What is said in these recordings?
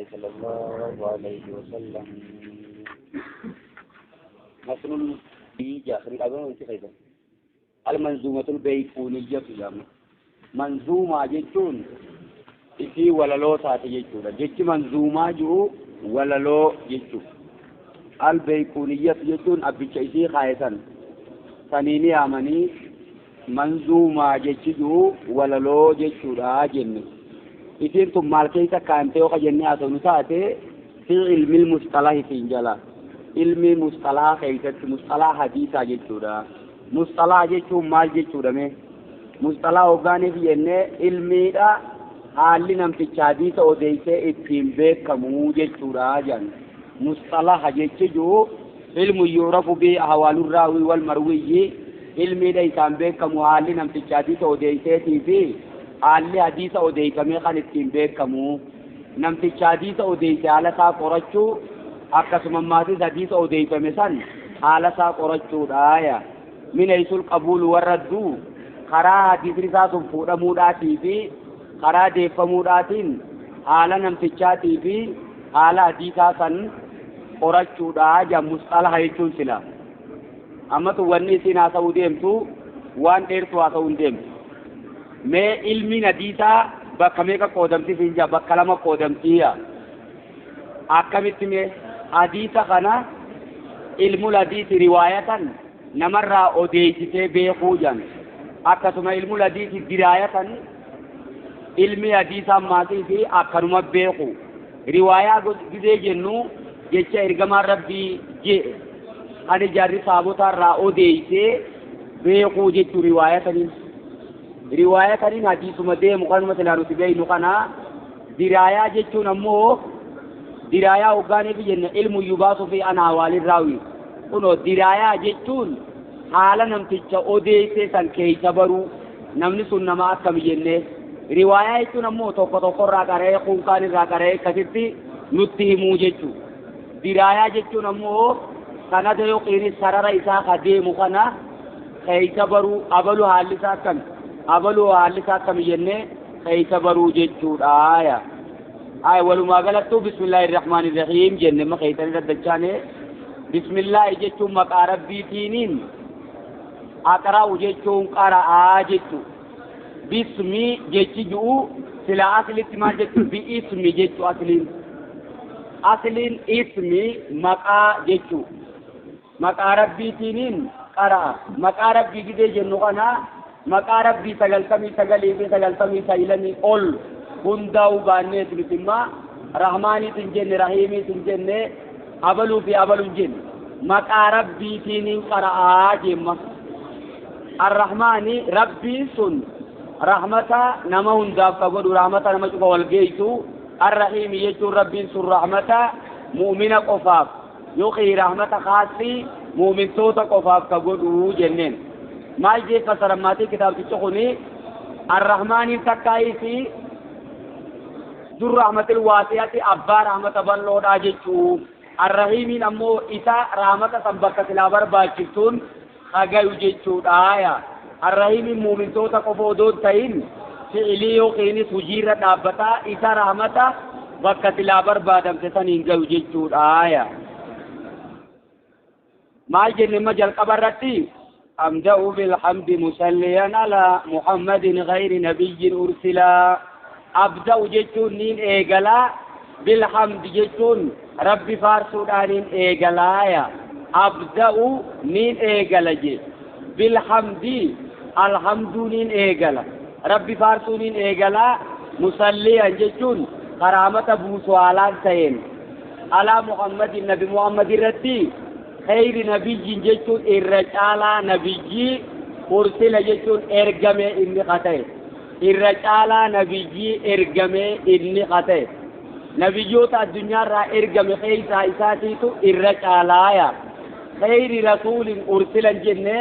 الله صلى الله عليه وسلم. مثل المنظومة البيكونية منظومة جتون إسي ولالو تاتي جتون جت منظومة جو ولالو جتون البيكونية جتون أبيش إسي خايسان سنيني آمني منظومة جتجو ولالو جتون آجن إسين ثم مالكيسا كانتيو خجنة أسونساتي في علم المصطلح في إنجالا علم مصطلح خيسات مصطلح حديثة جتون مصطلح جتون مال جتون مي مصطلح أوغاني في جنة علمي دا حالي نمتش حديثة أوديسة اتين بكمو جتون آجن مصطلح جتجو علم يعرف به أحوال الراوي والمروي علمي دا إسان بكمو حالي نمتش حديثة أوديسة في حالي حديثة أوديسة ميخان اتين بكمو نمتش حديثة أوديسة على سا قرچو akkasuma maatis hadiisa odeeffame san haala isaa qorachuudha ya min haysul qabuul warraddu karaa hadiisni isaa sun fuudhamuudhaatii fi karaa deeffamuudhaatiin haala namtichaatii fi haala hadiisaa san qorachuudha ja musxalaha jechuun sila ammatu wanni isiin haasa'uu deemtu waan dheertu haasa'uu hin deemtu mee ilmiin hadiisaa bakka meeqa qoodamti siin jaa bakka lama qoodamtiya akkamitti mee حديث خنا علم الحديث رواية نمر أوديسته بيخوجا أكثم علم الحديث دراية علم حديث ما في أكرم بيخو رواية جزء جنو جت إرجما ربي جي أنا جاري سابوتا را أوديسه بيخو جت رواية رواية حديث مده مقارنة مثلا رتبه نقنا دراية جت نمو دراية أوغاني في جنة علم يباس في أنوال الراوي كنو دراية جتون حالا نمتش أوديسة سن كيسة برو نمني سنة ما أكم جنة رواية جتون أمو توقع توقع راكاره خونكاني راكاره كثيرتي نتهمو جتو دراية جتون أمو سند يقيني سرر إسا خديم خنا كيسة برو أبلو حالسا كم أبلو حالسا كم جنة كيسة برو جتو آية آي ولما قالتو بسم الله الرحمن الرحيم جنة ما خيطاني ردچانه بسم الله جتو مقا ربي تينين أقرأ جتو قرأ جتو بسمي جتو سلا أصل ما جتو باسمي جتو أصلين أصلين اسمي مقا جتو مقا ربي تينين قرأ مقا ربي جدي جنو قنا مقا ربي سغلتمي سغلي سغلتمي سيلمي أول hundaa'u baannee nutimma rahmaaniitiin jenne rahiimiitiin jenne abaluu fi abaluu jenne maqaa rabbiitiin qara'aa jemma arrahmaani rabbiin sun rahmata nama hundaaf ka godhu rahmata nama cufa wal geessu arrahiimi jechuun rabbiin sun rahmata mu'mina qofaaf yookiin rahmata khaasii mu'mintoota qofaaf ka godhu jenneen maal jee fassarammaatii kitaabtichi kuni arrahmaaniin takkaayisi ذو رحمة الواسعة أبا رحمة بلودا جچو الرحيمين أمو إسا رحمة سنبكة الأبر باچتون خغيو جچو آيا الرحيم مؤمن توتا قفودو تين فعلي يقيني سجير دابتا إسا رحمة بكة الأبر بادم تسنين غيو جچو آيا ما جن مجل قبرتي أمدأ بالحمد مسليا على محمد غير نبي أرسلا أبدأ جتون نين إيجالا بالحمد جتون ربي فارسودانين إيجالا أبدأ نين إيجالا جي بالحمد الحمد نين إيجالا ربي فارسونين إيجالا مسليا جتون كرامة بوسوالان سين على محمد النبي محمد الرتي خير نبي جتون الرجالا نبي أرسل جتون إرجمي إني خطأ الرجالا نبيي إرجمي إني خطأ نبيوتا الدنيا را إرجمي خيسا إساتيتو الرجالا يا خير رسول أرسل الجنة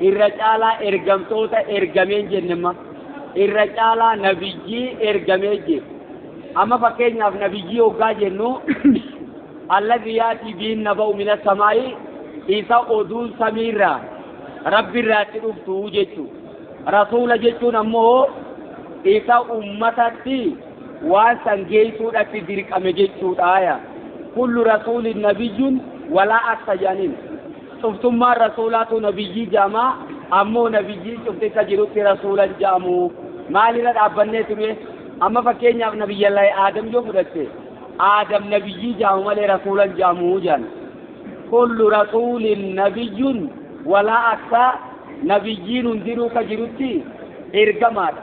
الرجالا إرجمتوتا إرجمين جنة ما الرجالا نبيي إرجمي جي أما فكين ياف نبيي وقا جنو الذي يأتي به النبأ من السماء إسا أدون سميرا ربي راتي رفتو جتو رسول جتو نمو إسا أمتاتي Waan san geessuudhaatti dirqame jechuudhaaya. Kullu rasuulin nabiyyun walaa akka jedhaniin. Cuftummaan rasuulaatu nabiyyii jedhama, ammoo nabiyyiin cufti akka jirutti rasuulan jedhamu. Maalirra dhaabbannee ture? Amma fakkeenyaaf nabiyyallaahi Aadam yoo fudhatte, Aadam nabiyyii jedhamu malee rasuulan jedhamu jedhan. Kullu rasuulin nabiyyun walaa akka nabiyyiin hundinuu ka jirutti ergamaadha.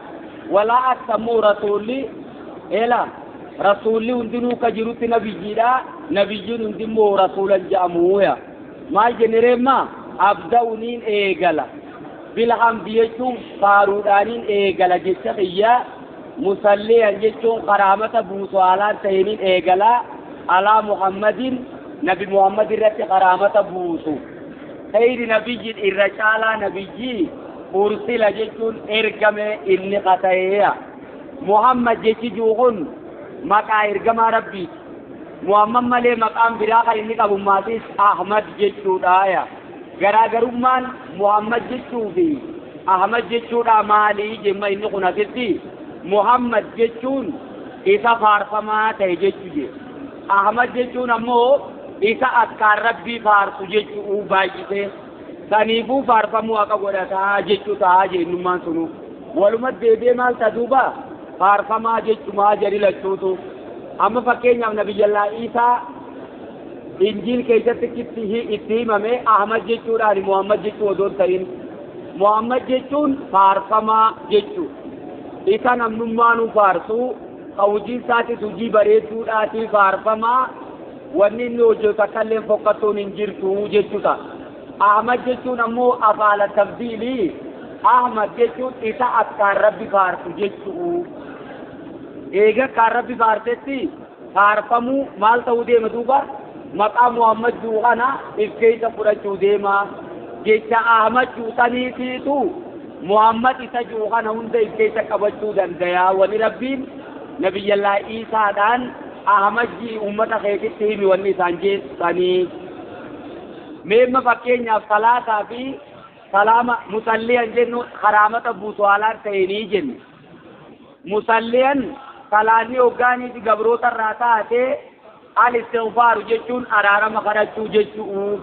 Walaa akka ammoo rasuulli ela rasuulli hundinuu ka jirutti nabiyyiidha, nabiyyiin hundimmoo rasuulan jedhamuuya. Maal jenne reemma? Abda'uniin eegala. Bilhamdi jechuun faaruudhaaniin eegala jecha kiyya. Musalliyan jechuun karaamata buusu haalaan ta'iniin eegala. Alaa Muhammadin nabi Muhammad irratti karaamata buusu. Khayri nabiyyin irra caalaa nabiyyii ursila jechuun ergame inni qata'eeya. Muhammad jechi jiru kun maqaa ergamaa Rabbiiti. Muhammad malee maqaan biraa kan inni qabu maatis Ahmad jechuudhaaya. Garaagarummaan Muhammad jechuu fi Ahmad jechuudha maalii jemma inni kun asitti Muhammad jechuun isa faarfamaa ta'e jechuu je. Ahmad jechuun ammoo isa akkaan Rabbii faarsu jechuu baay'isee saniifuu faarfamuu akka godhataa jechuu ta'aa jennummaan sunu. Waluma deebi'ee maal ta'a duuba faarfamaa jechumaa jedhi lachuutu. Amma fakkeenyaaf nabiyyallaa Iisaa Injiil keessatti itti himame Ahmad jechuudhaan Muhammad jechuu odoo hin ta'in. Muhammad jechuun faarfamaa jechuu. Isa namnummaanuu faarsu, ka hojii isaatis hojii bareedduudhaatii faarfamaa, wanni inni hojjetu takka illee fokkattuun hin jirtu jechuu ta'a. Ahmad jechuun ammoo afaala tabdiilii Ahmad jechuun isa akkaan Rabbi faarsu jechuu. Eega akkaan Rabbi faarsetti faarfamuu maal ta'uu deema duuba? Maqaa Muhammad jiru kana if keessa fudhachuu deema. Jecha Ahmad jiru saniitiitu Muhammad isa jiru kana hunda if keessa qabachuu danda'a. Wani Rabbiin nabiyyallaa Iisaadhaan Ahmad jii uummata keetitti himi wanni isaan jeessanii. Meemma fakkeenyaaf salaataa fi salaama musalliyan jennu karaamata buusu haalaan ta'eenii jenne. Musalliyan salaanni hoggaaniiti gabroota irraa taate al istighfaaru jechuun araarama kadhachuu jechuu.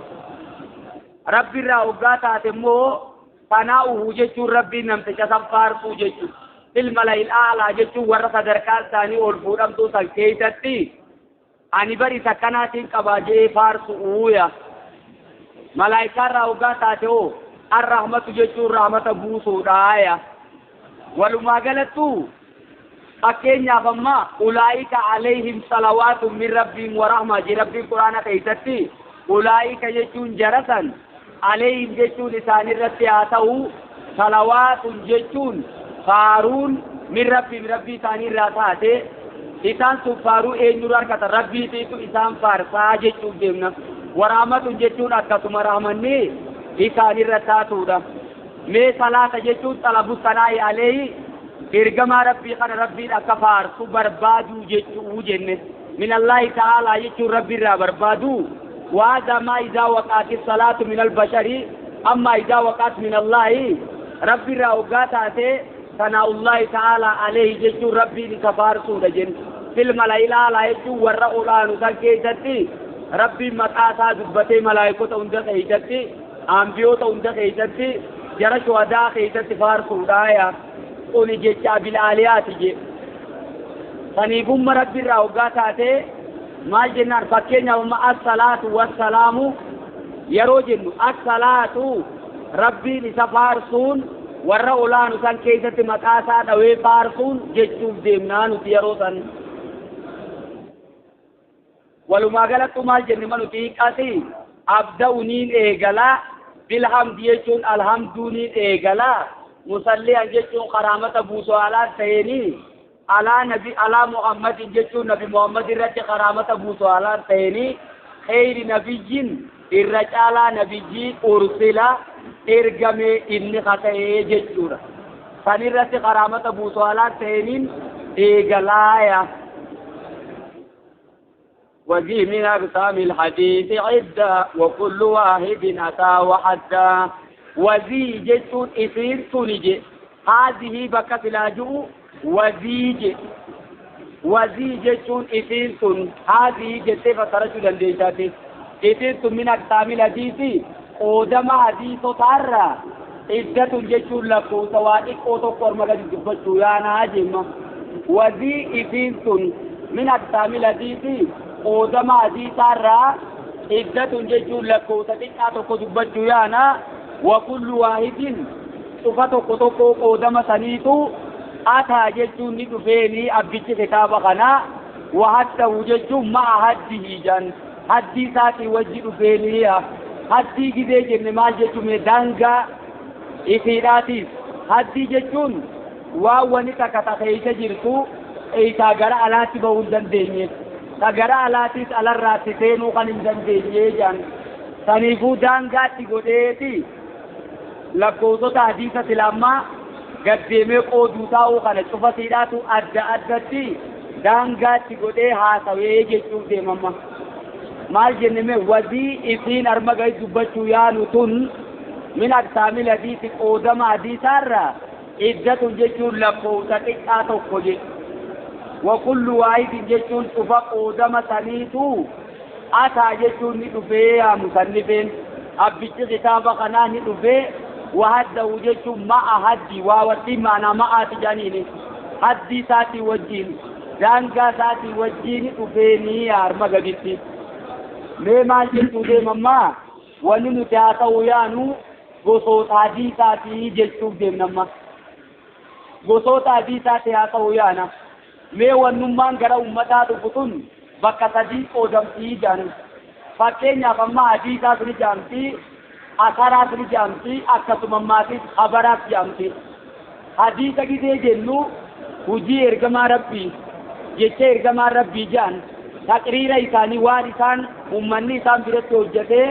Rabbi irraa hoggaa taate immoo sanaa'uhu jechuun Rabbiin namticha san faarsuu jechuu. Fil mala'il a'laa jechuun warra sadarkaa isaanii ol fuudhamtuu san keessatti ani bari isa akkanaatiin qabaa jedhee faarsu'uuya. Malaayikaa irraa hoggaa taate hoo ar-rahmatu jechuun rahmata buusuudhaaya. Walumaa galattuu fakkeenyaaf amma ulaa'ika alayhim salawaatun min rabbiin wa rahmaa jee Rabbiin Quraana keessatti ulaa'ika jechuun jara san alayhim jechuun isaanirratti haa ta'u salawaatun jechuun faaruun min rabbiin Rabbii isaanii irraa taate isaan sun faaruu eenyurraa argatan Rabbiitiitu isaan faarsaa jechuuf deemna. Warahmatun jechuun akkasuma rahmanni isaanirra taatuudha. Mee salaata jechuun xalabu sanaa'i alayhi ergamaa Rabbii kana Rabbiin akka faarsu barbaaduu jechuu jenne. Minallaahi ta'aalaa jechuun Rabbi irraa barbaaduu. Waadha maa idaa waqaati salaatu minal bashari amma idaa waqaat minallaahi Rabbi irraa hoggaa taate sanaa'ullaahi ta'aalaa alayhi jechuun Rabbiin isa faarsuudha jenne. Fil mala'il a'laa jechuun warra olaanu san keessatti Rabbiin maqaa isaa dubbatee malaayikota hunda keessatti ambiyoota hunda keessatti jara shuhadaa keessatti faarsuudhaaya. Kuni jecha abil aaliyaati je. Saniifumma Rabbi irraa hoggaa taate maal jennaan fakkeenyaaf amma as-salaatu wassalaamu yeroo jennu as-salaatu Rabbiin isa faarsuun warra olaanu san keessatti maqaa isaa dhawee faarsuun jechuuf deemnaa nuti yeroo san. Walumaa galattuu maal jenne ma nuti hiiqaati abda'uniin eegalaa bilhamdi jechuun alhamduuniin eegalaa musalliyan jechuun karaamata buusu haalaan ta'eenii alaa nabi alaa Muhammadin jechuun nabi Muhammad irratti karaamata buusu haalaan ta'eenii khayri nabiyyin irra caalaa nabiyyii ursila ergame inni kata'ee jechuudha. San irratti karaamata buusu haalaan ta'eeniin eegalaaya. وذي من أقسام الحديث عدة وكل واحد أتى وحدا. وذي جتون إسير تنجي هذه بكت لاجؤ وذي جت Wazii jechuun isiin tun haazii jettee fassarachuu dandeessaati. Isiin tun min aqsaamil hadiisi qoodama hadiisotaarraa iddatun jechuun lakkoofsa waa xiqqoo tokko orma gadi dubbachuu yaanaa jemma. Wazii isiin tun min aqsaamil hadiisi qoodama hadiisaarraa iddatun jechuun lakkoofsa xiqqaa tokko dubbachuu yaanaa. Wa kullu waahidin cufa tokko tokko qoodama saniitu ataa jechuun ni dhufeeni abbichi kitaaba kanaa. Wa haddahu jechuun ma'a haddihi jan haddii isaatii wajji dhufeeni. Haddii gidee jenne maal jechuun daangaa isiidhaatiif haddii jechuun waan wani takka ta keessa jirtu isaa gara alaatti bahuu hin dandeenye, ta gara alaatiis alarraatti seenuu kan hin dandeenye jedhan. Saniifuu daangaatti godheeti lakkoofsota hadiisa silaammaa gaddeemee qooduu taa'uu kana cufa siidhaatu adda addatti daangaatti godhee haasawee jechuuf deemama. Maal jenne wazii isiin arma gahi dubbachuu yaanu tun min aqsaamil hadiisi qoodama hadiisaarraa iddatun jechuun lakkoofsa xiqqaa tokko jedhu. Wa kullu waahidin jechuun cufa qoodama saniitu ataa jechuun ni dhufee yaa musannifeen abbichi kitaaba kanaa ni dhufee. Wa haddahu jechuun ma'a haddi waa wattiin maanaa ma'aati jedhaniini haddii isaatii wajjiin daangaa isaatii wajjiin dhufeeni harma gaditti. Mee maal jechuu deemammaa wanni nuti haa ta'u yaanu gosoota hadiisaatii jechuuf deemnamma. Gosoota hadiisaatii haa ta'u yaana. Mee wannummaan gara ummataa dhufu tun bakka sadii qoodamtii jedhan. Fakkeenyaaf amma hadiisaas ni jedhamti, asaraas ni jedhamti, akkasuma ammaatis habaraas jedhamti. Hadiisa gidee jennu hujii ergamaa rabbii jecha ergamaa rabbii jedhan taqriira isaanii waan isaan ummanni isaan biratti hojjetee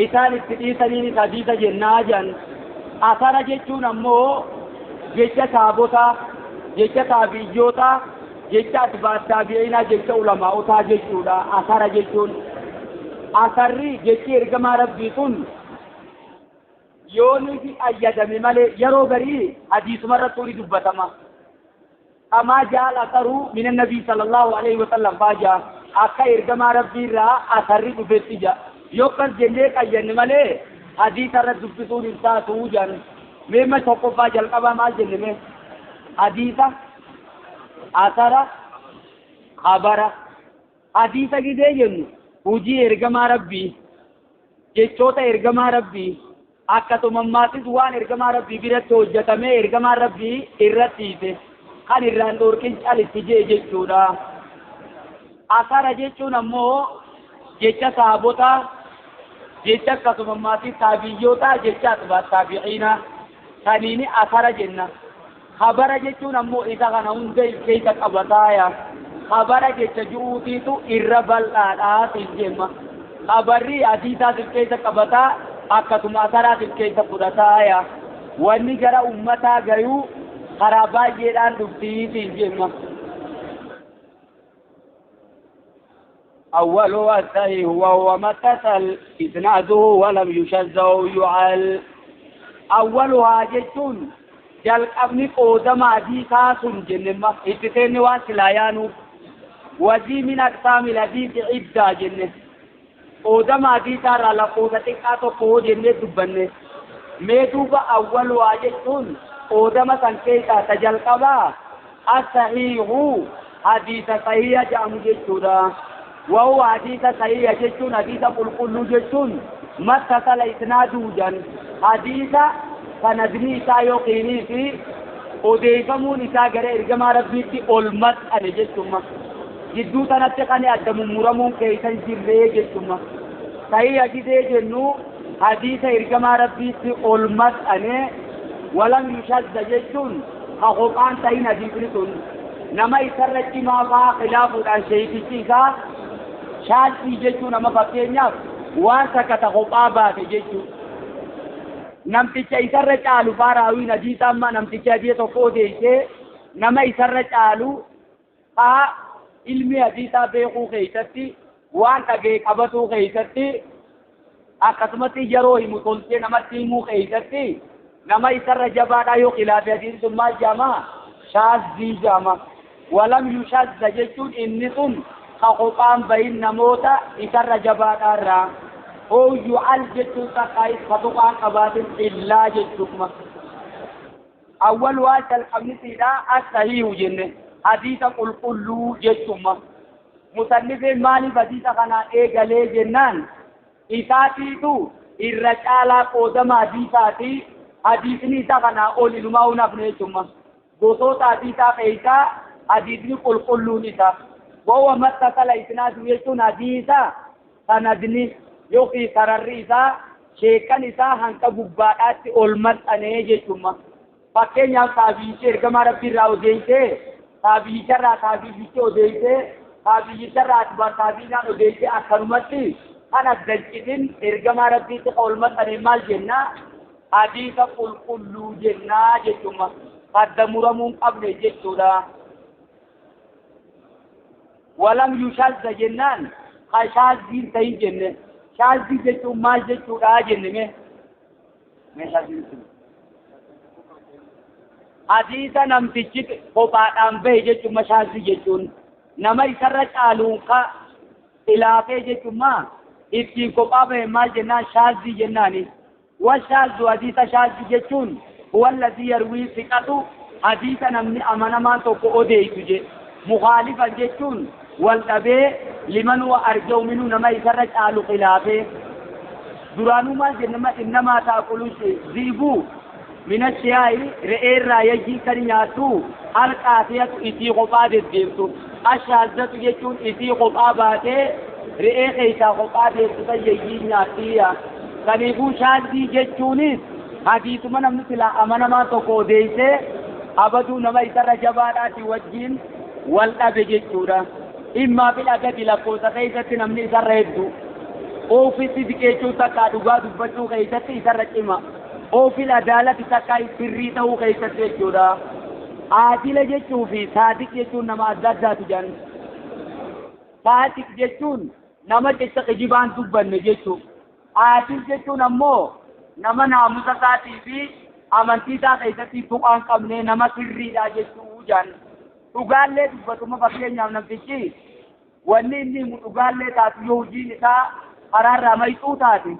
isaan itti dhiisaniinis hadiisa jennaa jedhan. Asara jechuun ammoo jecha saabotaa, jecha taabiyyootaa, jecha atbaat taabi'iinaa, jecha ulamaa'otaa jechuudha. Asara jechuun asarri jechi ergamaa rabbii sun yoo nuti ayyadame malee yeroo garii hadiisuma irratti ni dubbatama. Kamaa jaal asaruu min annabii sallallahu alaihi wasallam faa jaa akka ergamaa rabbii irraa asarri dhufetti jaa. Yoo akkas jennee qayyanne malee hadiisa irratti dubbisuun hin taatu jedhan. Mee ma tokkoffaa jalqabaa maal jenne mee? Hadiisa, asara, habara. Hadiisa gidee jennu hujii ergamaa rabbii, jechoota ergamaa rabbii, akkasuma ammaatis waan ergamaa rabbii biratti hojjetamee ergamaa rabbii irratti hiite kan irraan dhoorkin calitti jee jechuudha. Asara jechuun ammoo jecha saabotaa, jecha akkasuma ammaatis taabiyyootaa, jecha atbaat taabi'iinaa saniini asara jenna. Habara jechuun ammoo isa kana hunda keessa qabataaya. Habara jecha ju'uutiitu irra bal'aadhaa siin jenna. Habarri hadiisaas keessa qabataa akkasuma asaraas keessa fudhataaya. Wanni gara ummataa gayuu karaa baay'eedhaan dhuftii siin jenna. أولها الصحيح وهو ما اتصل إسناده ولم يشذ أو يعل. أولها jechuun jalqabni qoodama hadiisaa sun jenne itti seenne waan silaa yaanuuf. Wazii min aqsaamil hadiisi iddaa jenne qoodama hadiisaa irraa lakkoofsa xiqqaa tokko hoo jennee dubbanne. Mee duuba awwaluhaa jechuun qoodama san keessaa ta jalqabaa as-sahiihu hadiisa sahiiha jedhamu jechuudha. Wahuwa hadiisa sahiiha jechuun hadiisa qulqulluu jechuun mattasala isnaaduu jedhan hadiisa sanadni isaa yookiinii fi odeeffamuun isaa gara ergamaa rabbiitti ol maxxane jechuudha. Gidduu sanatti kan adda mummuramuun keessa hin jirree jechuudha. Sahiiha gidee jennu hadiisa ergamaa rabbiitti ol maxxane walam yushadda jechuun ka kophaan ta'in hadiisni sun nama isarra cimaa fa'aa khilaafuudhaan sheekichi isaa shaashii jechuun nama fakkeenyaaf waan takka ta kophaa baate jechuudha. Namticha isarra caalu faa raawiin hadiisa amma namticha hadiisa tokko odeessee nama isarra caalu faa ilmi hadiisaa beekuu keessatti waan dhagee qabatuu keessatti akkasumatti yeroo himu tolchee namatti himuu keessatti nama isarra jabaadhaa yoo khilaafe hadiisni sun maal jedhama? Shaazzii jedhama. Walam yushazza jechuun inni sun ka kophaan bahin namoota isarra jabaadhaarraa. Oo yu'al jechuun takkaayis ka tuqaan qabaatin illaa jechuuma. Awwal waa jalqabnisiidha as-sahiihu jenne hadiisa qulqulluu jechuuma. Musannifeen maaliif hadiisa kanaan eegalee jennaan isaatiitu irra caalaa qoodama hadiisaati hadiisni isa kanaa ol inumaa hin hafne jechuuma. Gosoota hadiisaa keessaa hadiisni qulqulluun isa. Wahuwa mattasala isnaadu jechuun hadiisa sanadni yookiin sararri isaa sheekan isaa hanqa gubbaadhaatti ol maxxanee jechuuma. Fakkeenyaaf taabi'ichi ergamaa Rabbii irraa odeessee taabicharraa taabi'ichi odeessee taabicharraa atbaa taabi'inaan odeessee akkanumatti kan adda hin citin ergamaa Rabbiitti ol maxxanee maal jennaa? Hadiisa qulqulluu jennaa jechuuma. Adda muramuu hin qabne jechuudha. Walam yushazza jennaan ka shaazzii hin ta'in jenne. Shaazzii jechuun maal jechuudha jenne mee? Mee shaazzii jechuun. Hadiisa namtichi kophaadhaan bahe jechuun shaazzii jechuun nama isarra caaluun ka khilaafee jechuun ittiin kophaa bahe maal jennaan shaazzii jennaani. Washaazzu hadiisa shaazzii jechuun huwa alladhii yarwii siqatu hadiisa namni amanamaan tokko odeessu jedhe. Mukhaalifan jechuun wal dhabee liman huwa arja'u minhu nama isarra caalu khilaafee. Duraanuu maal jenna innamaa ta'kulu ziibu mina shiyaa'i re'eerraa yayyii kan nyaattu alqaasiyatu isii kophaa deddeemtu. Ashaazzatu jechuun isii kophaa baatee re'ee keessaa kophaa deemtu san yayyii nyaattiya. Kanaafuu shaazzii jechuunis hadiisuma namni silaa amanamaan tokko odeessee abaduu nama isarra jabaadhaati wajjin wal dhabe jechuudha. Immaa fil adadi lakkoofsa keessatti namni isarra hedduu. Ofitti diqeechuu takkaa dhugaa dubbachuu keessatti isarra cima. Ofil adaalati takkaa sirrii ta'uu keessatti jechuudha. Aadila jechuu fi saadiq jechuun nama adda addaati jedhan. Saadiq jechuun nama jecha kijibaan dubbanne jechuudha. Aadil jechuun ammoo nama naamusa isaatii fi amantii isaa keessatti tuqaan qabne nama sirriidha jechuu jedhan. Dhugaallee dubbatuma fakkeenyaaf namtichi wanni inni himu dhugaallee taatu yoo hojiin isaa karaarraa maqxuu taate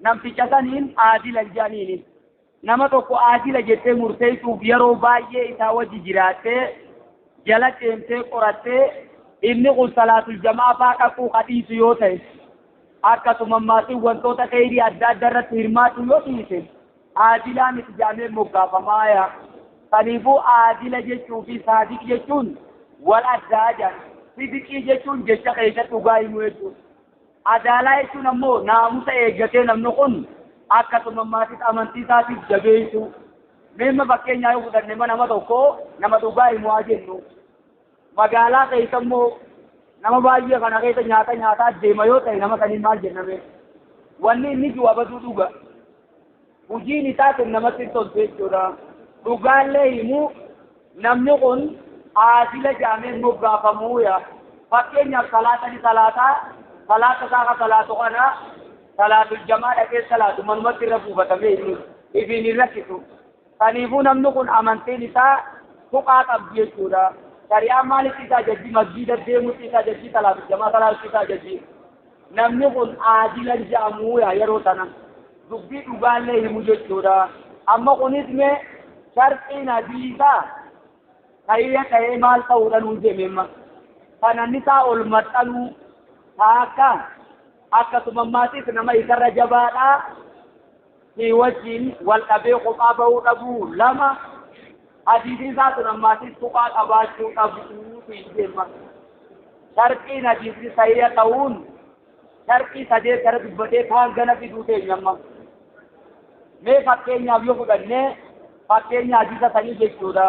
namticha saniin aadila jedhaniini. Nama tokko aadila jettee murteessuuf yeroo baay'ee isaa wajji jiraattee jala deemtee qorattee inni kun salaatul jamaa faa dhaquu kadhiisu yoo ta'e akkasuma maatiin wantoota kheyrii adda addaa irratti hirmaatu yoo dhiise aadilaan itti jedhamee moggaafamaaya. Kanaafuu aadila jechuu fi saadiq jechuun wal addaa jedhan. Sidiqii jechuun jecha keessatti dhugaa himuu jechuudha. Adaalaa jechuun ammoo naamusa eeggatee namni kun akkasuma maatiin amantii isaatiif jabeessu. Meemma fakkeenyaa yoo fudhanne nama tokko nama dhugaa himu haa jennu. Magaalaa keessa immoo nama baay'ee kana keessa nyaata nyaataa deema yoo ta'e nama saniin maal jenname? Wanni inni jiru abaduu dhuga. Hojiin isaa kun namatti hin toltu jechuudha. Dhugaallee himu namni kun aadila jedhamee moggaafamuuya. Fakkeenyaaf salaata ni salaataa salaata isaa ka salaatu kana salaatul jamaa dhaqee salaatu manumatti irra buufatamee inni ifiin hin rakkisu. Kanaafuu namni kun amantiin isaa tuqaa qabdi jechuudha. Shari'aan maalitti isaa jajji masjiida deemutti isaa jajji salaatul jamaa salaatutti isaa jajji. Namni kun aadila jedhamuuya yeroo sana dubbii dhugaallee himu jechuudha. Amma kunis mee sharxiin hadiisaa kayya ta'ee maal ta'uudha nuun deememma. Kananni isaa ol maxxanuu taakka akkasuma maatis nama isarra jabaadhaa si wajjin wal dhabee kophaa bahuu dhabuu lama hadiisni isaa sun ammaatis tuqaa qabaachuu dhabuu siin deemma. Sharxiin hadiisni sahiha ta'uun sharxii sadee kara dubbatee kaan gana fiduu teenyamma. Mee fakkeenyaaf yoo fudhannee fakkeenya hadiisa sanii jechuudha.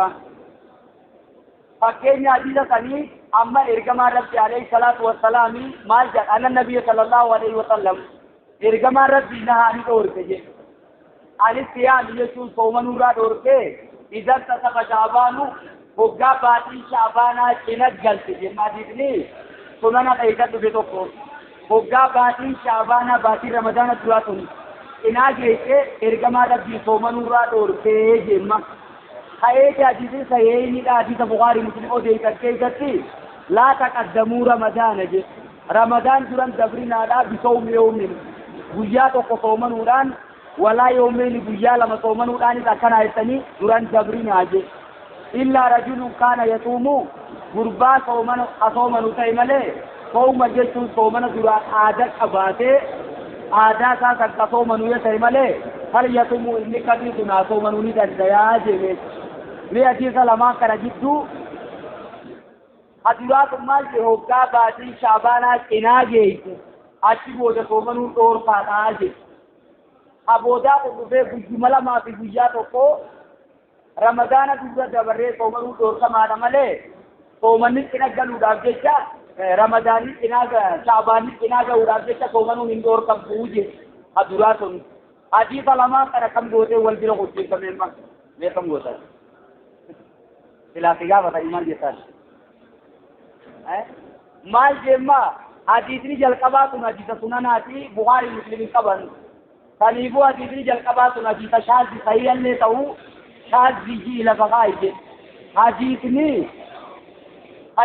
Fakkeenya hadiisa sanii amma ergamaan Rabbi alayhi salaatu wassalaami maal jedha? Anna nabiyya sallallahu alayhi wasallam ergamaan Rabbi nahaa ni dhoorke jedhe. Anis siyaami jechuun soomanurraa dhoorke idan tasafa shaabaanu hoggaa baatii shaabaanaa cina galte jenna hadiisni sunana keessa dhufe tokko. Hoggaa baatiin shaabaanaa baatii ramadaana duraa sun cinaa geesse ergamaa Rabbii soomanurraa dhoorkee jenna. Hayeeti hadiisni sahihaynidha hadiisa Bukaarii Muslim odeessan keessatti laa taqaddamuu Ramadaana jedhe. Ramadaan duran dabrinaadha bisawmi yawmin guyyaa tokko soomanuudhaan walaa yawmeyni guyyaa lama soomanuudhaanis akkana jettanii duran dabrinaa jedhe. Illaa rajulun kaana yasuumu gurbaa soomana asoomanu ta'e malee sooma jechuun soomana duraan aadaa qabaatee aadaa isaa kan kasoomanuu yoo ta'e malee hal yasuumu inni kamii sun haa soomanuu ni dandayaa jedhe. Mee hadiisa lamaan kana jidduu aduraa kun maal jedhe hoggaa baatii shaabaanaa cinaa geeyse achi booda soomanuun dhoorkaadhaa jedhe. Aboodaa kun dhufee guyyuma lamaa fi guyyaa tokko Ramadaana dura dabarree soomanuu dhoorkamaadha malee soomanni cina galuudhaaf jecha Ramadaanni cinaa Shaabaanni cinaa gahuudhaaf jecha soomanuun hin dhoorkamtuu jedhe aduraa sun. Hadiisa lamaan kana kam gootee wal bira hojjetamee mee kam gootan? Silaa si gaafatan maal jettan? Maal jemma hadiisni jalqabaa kun hadiisa sunanaati Bukaarii Muslimin qaban. Kaniifuu hadiisni jalqabaa sun hadiisa shaazzi sahihallee ta'uu shaazzi jii lafa kaa'i jedhe. Hadiisni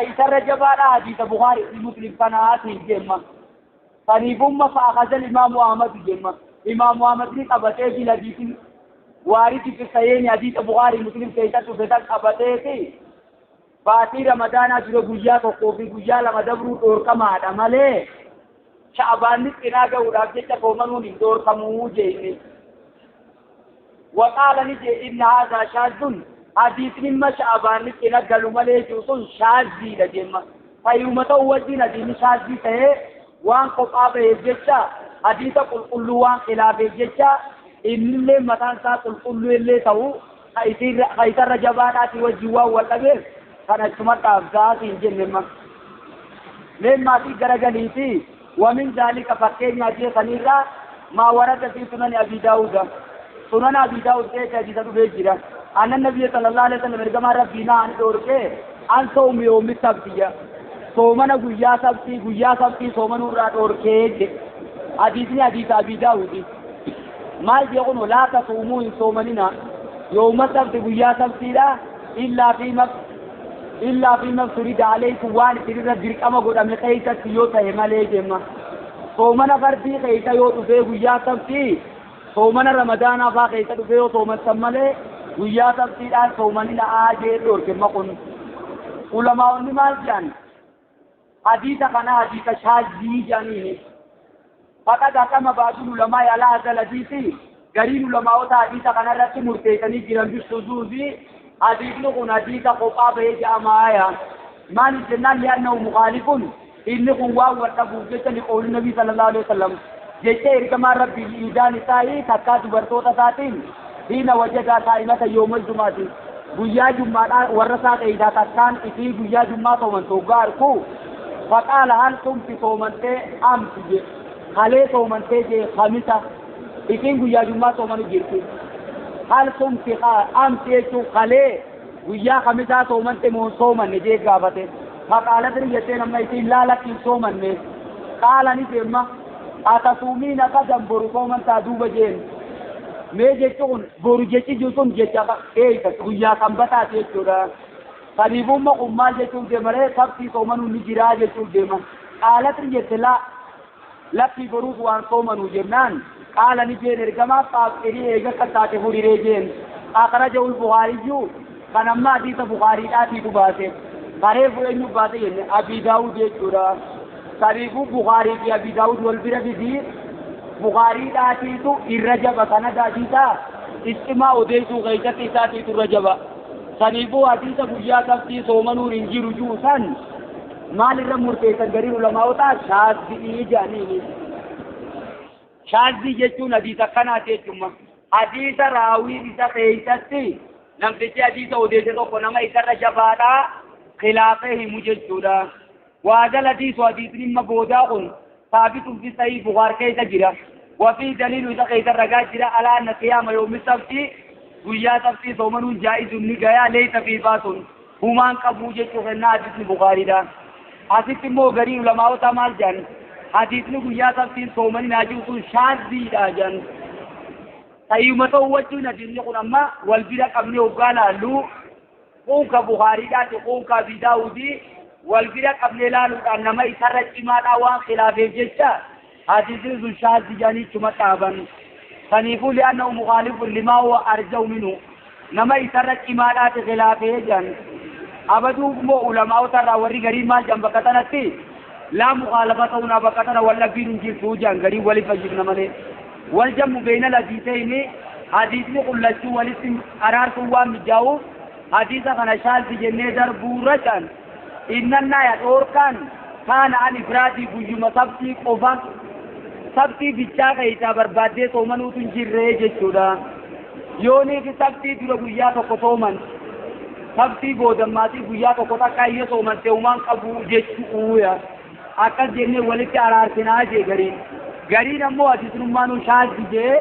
isarra jabaadha hadiisa Bukaarii fi Muslim kanaatiin jemma. Kaniifumma fa'akhazal Imaamu Ahmad jemma. Imaamu Ahmad ni qabatee bil hadiisin waaridi fi sahihaini hadiisa Bukaarii Muslim keessatti dhufe san qabateeti baatii Ramadaanaa dura guyyaa tokkoo fi guyyaa lama dabruu dhoorkamaadha malee Shaabaanni cinaa gahuudhaaf jecha soomanuun hin dhoorkamuu jenne. Waqaala ni jee inna haadhaa shaazun hadiisni imma Shaabaanni cina galu malee jiru sun shaazziidha jemma. Fayyuma ta'uu wajjin hadiisni shaazzii ta'ee waan kophaa baheef jecha hadiisa qulqulluu waan khilaafeef jecha innillee mataan isaa qulqulluu illee ta'uu isarra jabaadhaatii wajjin waan wal dhabeef kan achuma dhaabsaatiin jenne. Mee maatii garagaliiti ومن ذلك فكين يجي خنيرا ما ورد في سنن أبي داود. سنن أبي داود كيف حديث بيجرا أن النبي صلى الله عليه وسلم رجما ربنا عن دورك أن صوم يوم السبت صومنا غيا سبت غيا سبت صومنا را دورك حديثني حديث أبي داود ما يقولون لا تصوموا صومنا يوم السبت غيا سبت لا إلا فيما افترض عليكم وان تريد درقما godhame keessatti yoo ta'e malee jemma. Soomana fardii keessa yoo dhufee guyyaa sabtii soomana Ramadaanaa faa keessa dhufee yoo soomansan malee guyyaa sabtiidhaan soomani na'aa jee dhoorkemma kun. Ulamaa'onni maal jedhan? Hadiisa kana hadiisa shaazii jedhaniini. Faqad hakama ba'dul ulamaa'i alaa haadhal hadiisi gariin ulamaa'ota hadiisa kanarratti murteessanii jiran bisuzuuzi حديث كن حديث قطع به جماعة ما نجنا لأنه مخالف إن هو وتبوجة لقول النبي صلى الله عليه وسلم جيت إركما ربي إذا نسائي تكاد برتوتا ساتين حين وجد صائمة يوم الجمعة گویا جمعہ ورثہ إذا تكان إتي گویا جمعہ تو من توغار کو فقال هل تم في صومنته أم تجي خالي صومنته جي خميسة إتي گویا جمعہ تو من جرتي هل صمت أمس يجو خلي ويا خمسة صومنت مون صومن نجي غابته فقالت ريتين أما يتين لا لك صومن قال نجمع أتصومين قدم برو صومن تادوب جين ميجي تون برو جيتي جوتون جيتا إيه ويا خمسة تيجورا قريبهم ما قمال جيتون دمره سبتي صومن نجرا جيتون دم قالت ريتين لا لكي بروز وان صومن وجنان قال نجين رجما فاقري إيجا كتاته فريجين أخرجه البخاري كان ما حديث بخاري آتي تباسه قريب إنه باسه يعني أبي داود يجورا قريب بخاري في أبي داود والبرة في بخاري آتي تو الرجب سند حديثا استماع أديسو غيظة آتي تو الرجب قريب حديث بويا كفتي صومنو رنجي رجوسا مال الرمور تيسن غريب علماء تا شاذ جانيني شاذ jechuun hadiisa kanaati jechuudha. Hadiisa raawwii isa keessatti namtichi hadiisa odeesse tokko nama isarra jabaadhaa khilaafee himu jechuudha. Waadal hadiisu hadiisni imma boodaa kun saabitun fi sahih Bukhari keessa jira. Wafii daliilu isa keessa ragaa jira alaa anna qiyaama yawmi sabti guyyaa sabtii soomanuun jaa'izun ni gayaa leeysa fi baasun humaan qabuu jechuu kennaa hadiisni Bukhaariidha. Asitti immoo garii ulamaa'ota maal jedhan? Hadiisni guyyaa sabtiin soomanii naa jiru sun shaazziidha jedhan. Sayyuma ta'uu wajjin hadiisni kun amma wal bira qabnee hoggaa laallu kun ka Buhaariidhaati kun ka Abi Daawudii wal bira qabnee laaluudhaan nama isarra cimaadhaa waan khilaafeef jecha hadiisni sun shaazzi jedhanii ichuma dhaaban. Saniifuu li'annahu mukhaalifun limaa huwa arja'u minhu nama isarra cimaadhaati khilaafee jedhan. Abaduu immoo ulamaa'ota irraa warri gariin maal jedhan bakka tanatti laa mukhaalafa ta'uunaa bakka tana wal dhabbiin hin jirtu jedhan gariin waliif fayyifna malee. Wal jammu beeyna hadiisayni hadiisni kun lachuu walitti araarsuun waan mijaa'uuf hadiisa kana shaazi jennee darbuurra jedhan. Innannaa ya dhoorkaan kaana an ifraadii guyyuma sabtii qofa sabtii bichaa keessaa barbaaddee soomanuutu hin jirree jechuudha. Yoonii fi sabtii dura guyyaa tokko sooman sabtii boodammaatii guyyaa tokko takka iyyoo sooman teewumaan qabu jechuudha. Akkas jennee walitti araarsinaa jee gariin. Gariin ammoo hadiisnummaanuu shaazi jee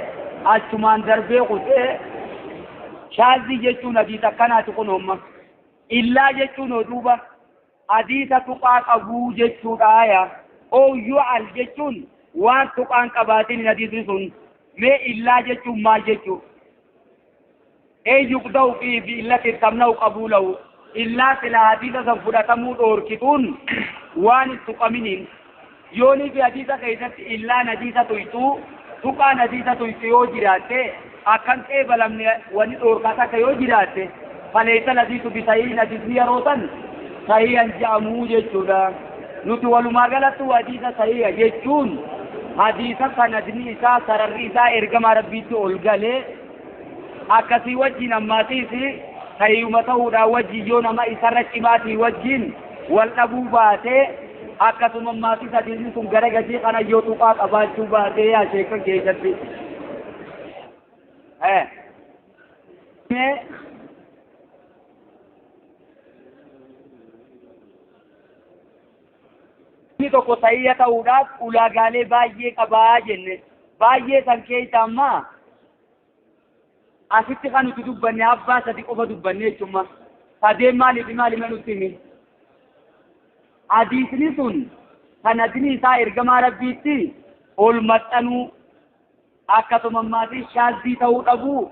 achumaan darbee kutee shaazii jechuun hadiisa akkanaati kun homma. Illaa jechuun duuba hadiisa tuqaa qabuu jechuudha yaa. Ooyyuu al jechuun waan tuqaan qabaatiin hadiisni sun mee illaa jechuun maal jechuu? Ee yuqda'u fi bi'illatin tamna'u qabuulahu illaa silaa hadiisa san fudhatamuu dhoorkituun waan hin tuqaminiin. Yoonii fi hadiisa keessatti illaan hadiisa tuyxuu tuqaan hadiisa tuyxu yoo jiraatte akkan qeebalamne wanni dhoorkaa takka yoo jiraatte faleessa hadiisu bisahiin hadiisni yeroo san sahihan je'amuu jechuudha. Nuti walumaa galattu hadiisa sahiha jechuun hadiisa sanadni isaa sararri isaa ergamaa rabbiitti ol galee akkasii wajjin ammaatiis sahihuma ta'uudhaan wajjin yoo nama isarra cimaatii wajjin wal dhabuu baatee akkasuma ammaatiis hadiisni sun gara gatii kana yoo tuqaa qabaachuu baatee yaa sheekan keessatti. Inni tokko sahiha ta'uudhaaf ulaagaalee baay'ee qabaa jenne baay'ee san keessa ammaa asitti kan nuti dubbanne abbaa sadi qofa dubbanne jechuudha. Sadeen maaliif maali nutti himi? Hadiisni sun sanadni isaa ergamaa rabbiitti ol maxxanuu akkasuma ammaatiis shaazzii ta'uu dhabuu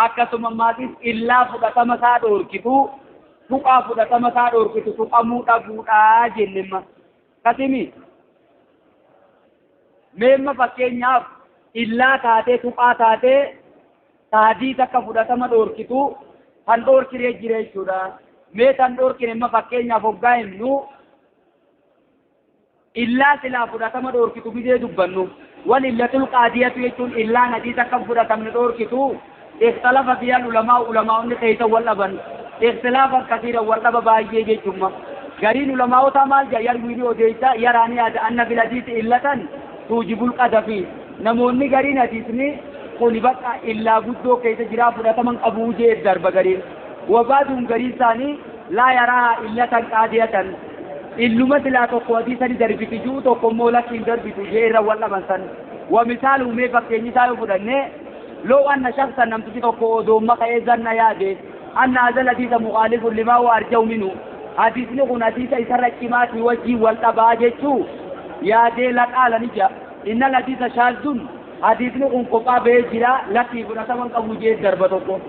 akkasuma ammaatiis illaa fudhatama isaa dhoorkitu tuqaa fudhatama isaa dhoorkitu tuqamuu dhabuudhaa jennemma. Kasimi meemma fakkeenyaaf illaa taatee tuqaa taatee hadiisa akka fudhatama dhoorkitu kan dhoorkiree jira jechuudha. Mee kan dhoorkine amma fakkeenyaaf hoggaa himnu illaa silaa fudhatama dhoorkitu bidee dubbannu. Wal illatul qaadiyatu jechuun illaan hadiisa akka fudhatamne dhoorkitu ikhtalafa fiha ulamaa ulamaa'onni keessa wal dhaban ikhtilaafa kasiira wal dhaba baay'ee jechuudha. Gariin ulamaa'ota maal jedha yarwiini odeessa yaraanii yaada anna fil hadiisi illatan tuujibul qadafi namoonni gariin hadiisni kuni bakka illaa guddoo keessa jiraa fudhataman qabuu jee darba gariin. Wabaaduun gariin isaanii laa yaraa illatan qaadiyatan illuma silaa tokko hadiisa ni darbiti jiru tokko immoo lakki hin darbitu jee irra wal dhaban san. Wa misaalu mee fakkeenyi isaa yoo fudhanne loo anna shakhsan namtichi tokko odoomma ka'ee zanna yaade anna hazal hadiisa mukhaalifun limaa huwa arja'u minhu hadiisni kun hadiisa isarra cimaatii wajjin wal dhabaa jechuu yaadee laqaala ni jedha. Innal hadiisa shaazzun hadiisni kun kophaa ba'ee jira lakkii fudhataman qabu jee darba tokko.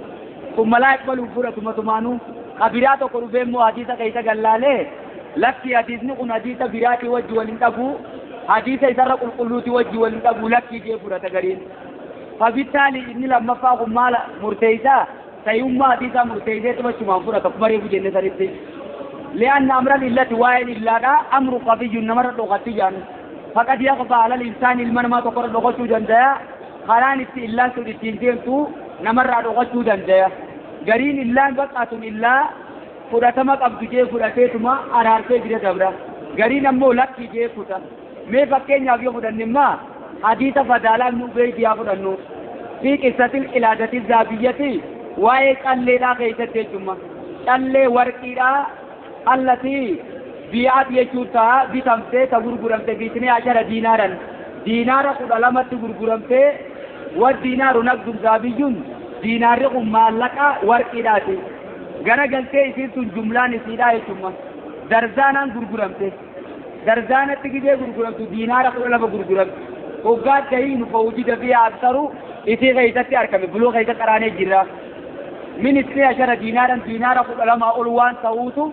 Kun malaa iqbaluuf fudhatuma tumaanuu ka biraa tokko dhufee immoo hadiisa keessa gallaalee lakki hadiisni kun hadiisa biraatii wajji wal hin dhabu hadiisa isarra qulqulluutii wajji wal hin dhabu lakkii jee fudhata gariin. Fabittaali inni lammaffaa kun maal murteessaa sahihummaa hadiisaa murteessee tumachumaan fudhata akkuma reefu jenne sanitti. Li'anna amra illati waa'een illaadhaa amru qabiyyuun namarra dhokatti jedhan. Faqad yaqfa alal insaani ilma namaa tokkorra dhokachuu danda'a. Karaan itti illaan sun ittiin deemtu namarraa dhokachuu danda'a. Gariin illaan baqaatun illaa fudhatama qabdu jee fudhateetuma araarsee bira dabra. Gariin ammoo lakkii jee kuta. Mee fakkeenyaaf yoo fudhanne immoo hadiisa fadaalaa nu beeydiyaa fudhannu. Fi qissatil qilaadati zaabiyyati waa'ee calleedhaa keessatti jechuudha. Callee warqiidhaa allatii bi'aat jechuun ta'a bitamtee ta gurguramte biitnee ashara diinaaran diinaara 12tti gurguramtee wa diinaaru naqdun zaabiyyuun diinaarri kun maallaqa warqiidhaati. Gara galtee isiin sun jumlaan isiidhaa jechuudha. Darzaanaan gurguramte. Darzaanatti gidee gurguramtu diinaara 12 gurguramte. Hoggaa dahiinu fawjida fi aksaru isii keessatti argame buloo keessa qaraanee jira. Min isni ashara diinaaran diinaara 12 ol waan ta'uutu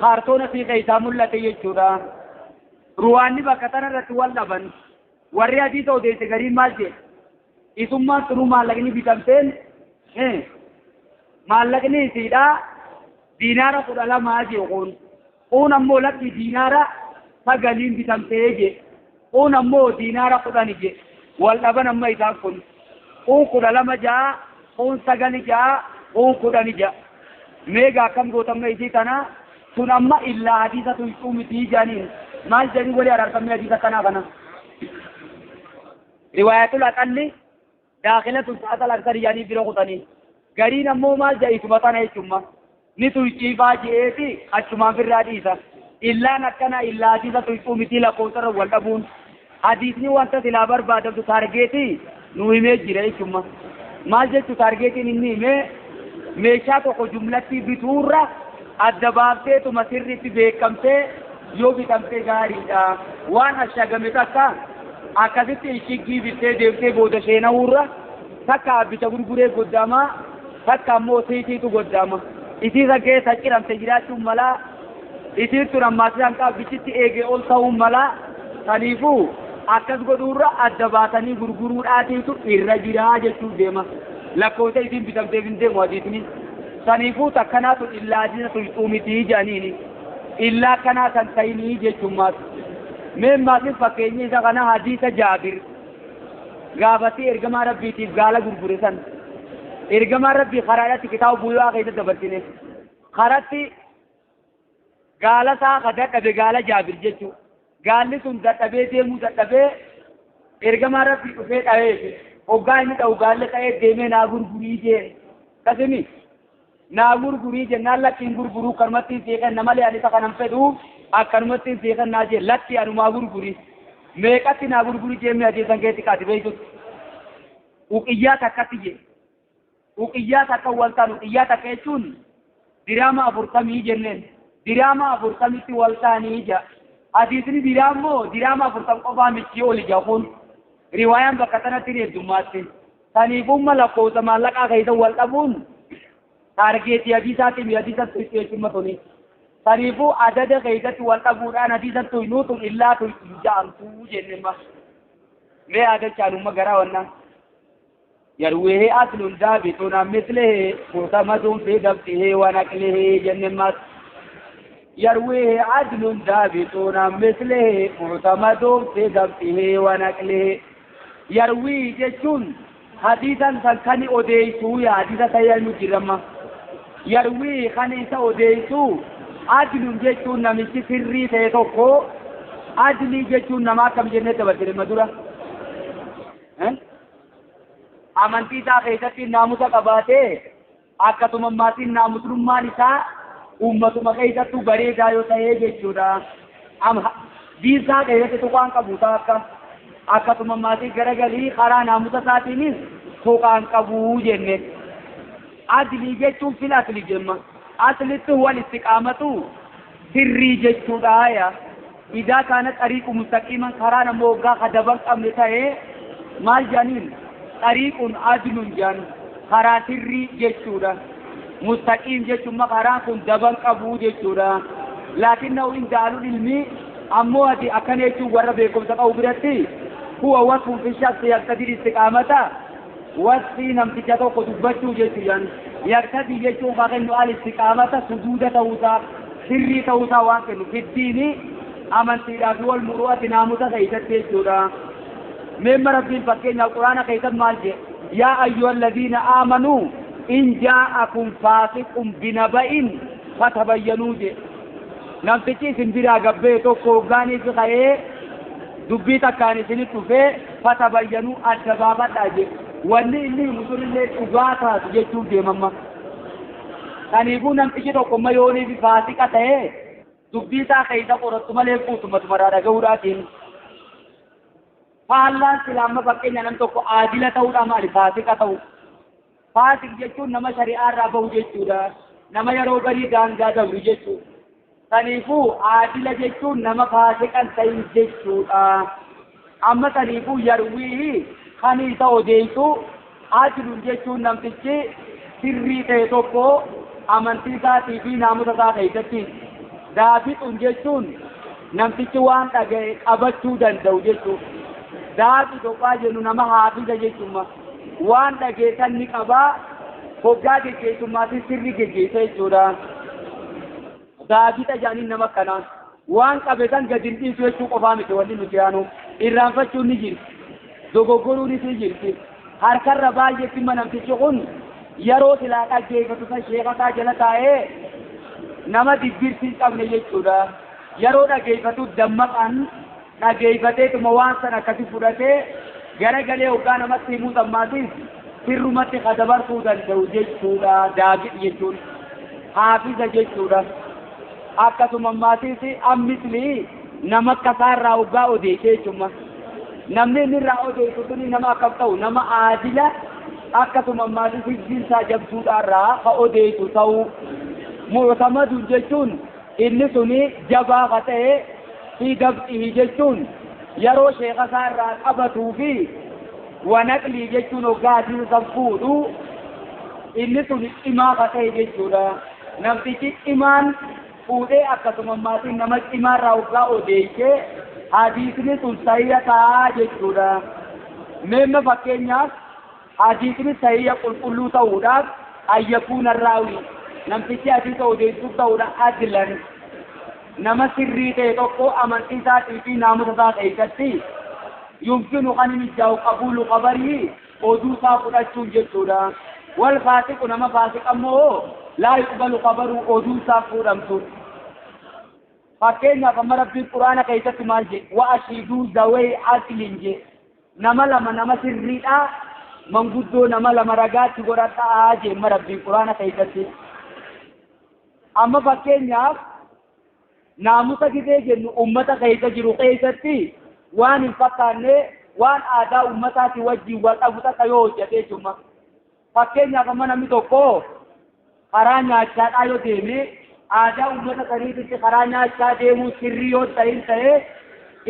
kaartoona sii keessaa mul'ate jechuudha. Ruwaanni bakka tanarratti wal dhaban warri hadiisa odeesse gariin maal jedhe? Isummaan sunuu maallaqni bitamteen maallaqni isiidhaa diinaara 12 jee kun. Kun ammoo lakki diinaara 9 bitamtee jee. Kun ammoo diinaara 10 jee. Wal dhaban amma isaan kun. Kun 12 ja'a, kun 9 ja'a, kun 10 ja'a. Meegaa akkam gootamma isii tana sun amma illaa hadiisa tuyxuu mitii jaaniin. Maal jedhanii walii araarfamee hadiisa kanaa kana. Riwaayatul aqalli daakilatu sa'atal aksari jaanii bira kutanii. Gariin ammoo maal jedha isuma tana jechuudha. Ni tuyxiifaa je'eeti achumaan firraa dhiisa. Illaan akkana illaa hadiisa tuyxuu mitii lakkoofsarra wal dhabuun. Hadiisni wanta silaa barbaadamtu taargeetii nu himee jira jechuudha. Maal jechu taargeetiin inni himee meeshaa tokko jumlatti bituurra adda baafteetuma sirriitti beekamtee yoo bitamtee gaariidha. Waan ashagame takka akkasitti ishiggii bittee deemtee booda sheenawurra takka abbicha gurguree goddaama takka ammoo siitiitu goddaama. Isii san keessa ciramte jiraachuun malaa isiin tun ammaas hanqa abbichitti eegee ol ta'uun malaa saniifuu akkas godhuurra adda baasanii gurguruudhaatiitu irra jiraa jechuun deema. Lakkoofsa isiin bitamteef hin deemu hadiisni. Saniifuu takkanaatu illaa hadiisa tuyxuu mitii jedhaniini. Illaa akkanaa san ta'inii jechuun maas. Mee maasin fakkeenyi isa kana hadiisa Jaabir gaafatee ergamaa Rabbiitiif gaala gurgure san. Ergamaa Rabbii karaadhaatti kitaaba bu'aa keessa dabarsine. Karatti gaala isaa ka dadhabe gaala Jaabir jechuudha. Gaalli sun dadhabee deemuu dadhabee ergamaa Rabbii dhufee dhaheef. Hoggaa inni dha'u gaalli ka'ee deemee naa gurgurii jee. Kasimi naa gurgurii jennaan lakkiin gurguruu akkanumatti hin seeqanna malee ani isa kanan fedhu akkanumatti hin seeqannaa jee lakki anumaa gurgurii. Meeqatti naa gurgurii jee mi'a jeesan keetti kaati beektutti. Uqiyyaa takkatti jee. Uqiyyaa takka wal taanu uqiyyaa takka jechuun diraama 40 jenneen. Diraama 40tti wal taanii jaa. Hadiisni diraamoo diraama 40 qofaa michii oli jaa kun. Riwaayaan bakka tanatti ni heddummaatti. Saniifumma lakkoofsa maallaqaa keessa wal dhabuun taargeetii hadiisaatiin hadiisa tuyxu jechuun tuni. Saniifuu adada keessatti wal dhabuudhaan hadiisa tuynuutu illaa tuyxu ja'amtuu jennema. Mee adachaanumma garaa wannaa. Yarweehee aslun daabituun ammislehe mu'tamadun fi dabtihee wa naqlihee jennemmas. Yarweehee adlun daabituun ammislehe mu'tamadun fi dabtihee wa naqlihee. Yarwii jechuun hadiisan san kan odeessuu yaa hadiisa tajaajiluu jirama. Yarwii kan isa odeessuu adlun jechuun namichi sirrii ta'e tokko adlii jechuun nama akkam jennee dabarsine madura. Amantii isaa keessatti naamusa qabaatee akkasuma maatiin naamusummaan isaa uummatuma keessattuu bareedaa yoo ta'e jechuudha. Diinsaa keessatti tuqaan qabu akka akkasuma maatii garagalii karaa naamusa isaatiinis tuqaan qabu jenne. Adlii jechuun fil asli jemma. Aslitti wal istiqaamatu sirrii jechuudha yaa. Idaa kana xariiqu mustaqiiman karaa nama waggaa kadaban qabne ta'ee maal jedhaniin xariiqun adlun jedhan karaa sirrii jechuudha. Mustaqiim jechuun karaan kun daban qabu jechuudha. Laakinnahu indaalul ilmi ammoo ati akkana jechuun warra beekumsa qabu biratti huwa wasfun fi shakhsi yaqtadii istiqaamata wasfii namticha tokko dubbachuu jechuudhaan yaqtadii jechuun haa kennu al istiqaamata suduuda ta'uusaa sirrii ta'uusaa waan kennu fiddiini amantiidhaa fi wal muru'ati naamusa keessatti jechuudha. Meemma Rabbiin fakkeenyaaf Quraana keessatti maal jedhe? Yaa ayyuhal ladiina aamanuu in jaa'akum faasiqun binaba'in fatabayyanuu jedhe. Namtichi isin biraa gabbee tokko hoggaaniif ka'ee dubbii takkaan isinitti dhufee fatabayyanuu adda baafadhaa jedhe. Wanni inni himu sunillee dhugaa taatu jechuun deemamma. Kanaafuu namtichi tokko amma yooniif faasiqa ta'ee dubbii isaa keessa qorattu malee guutummaa dhaga'uudhaatiin. Faallaan silaa amma fakkeenya nam tokko aadila ta'uudha maali faasiqa ta'u. Faasiq jechuun nama shari'aa irraa bahu jechuudha. Nama yeroo garii daangaa dabru jechuudha. Kanaafuu aadila jechuun nama faasiqan ta'in jechuudha. Amma saniifuu yarwii kan isa odeessu adlun jechuun namtichi sirrii ta'e tokko amantii isaatii fi naamusa isaa keessatti. Daabixun jechuun namtichi waan dhaga'e qabachuu danda'u jechuudha. Daabi tokkaa jennu nama haafiza jechuudha. Waan dhaga'e san ni qabaa hoggaa geggeessummaatiin sirri geggeessa jechuudha. Daabixa jedhaniin nama akkanaa. Waan qabe san gadi hin dhiisu jechuu qofaa miti wanni nuti yaanu. Irraanfachuun ni jirti. Dogoggoruunis ni jirti. Harkarra baay'eetti imma namtichi kun yeroo silaa dhaggeeffatu san sheeka isaa jala taa'ee nama dibbirsi hin qabne jechuudha. Yeroo dhaggeeffatu dammaqaan dhaggeeffateetuma waan san akkasi fudhatee garagalee hoggaa namatti himuu sammaatiif sirrumatti kadabarsuu danda'u jechuudha. Daabit jechuun haafiza jechuudha. Akkasuma ammaatiif ammisli nama akka isaarraa hoggaa odeesse jechuudha. Namni inni irraa odeessu suni nama akkam ta'u nama aadila akkasuma ammaatiif hijjiin isaa jabduudhaarraa ka odeessu ta'uu. Mu'tamadun jechuun inni suni jabaa ka ta'e fi dabxihi jechuun yeroo sheeka isaa irraa qabatuu fi wanaqlii jechuun hoggaa hadiisa san fuudhu inni suni cimaa ka ta'e jechuudha. Namtichi cimaan fuudhee akkasuma ammaatiin nama cimaa irraa hoggaa odeessee hadiisni sun sahiha ta'a jechuudha. Meemma fakkeenyaaf hadiisni sahiha qulqulluu ta'uudhaaf ayyakuuna raawii namtichi hadiisa odeessuuf ta'uudha adlan nama sirrii ta'e tokko amantii isaatii fi naamusa isaa keessatti yumkinu kan inni jaa'u qabuulu qabarii oduu isaa fudhachuun jechuudha. Wal faasiqu nama faasiqa ammoo laa yuqbalu qabaruu oduu isaa fuudhamtu. Fakkeenyaaf amma Rabbiin Quraana keessatti maal jedhe? Wa ashiiduu zawee adlin jedhe. Nama lama nama sirriidha manguddoo nama lama ragaatti godhadhaa jedhe amma Rabbiin Quraana keessatti. Amma fakkeenyaaf naamusa gizee jennu ummata keessa jiru keessatti waan hin fakkaanne waan aadaa ummataati wajjin wal qabu takka yoo hojjete jechuudha. Fakkeenyaaf amma namni tokko karaa nyaachaadhaa yoo deeme aadaa ummata saniititti karaa nyaachaa deemuu sirrii yoo ta'in ta'e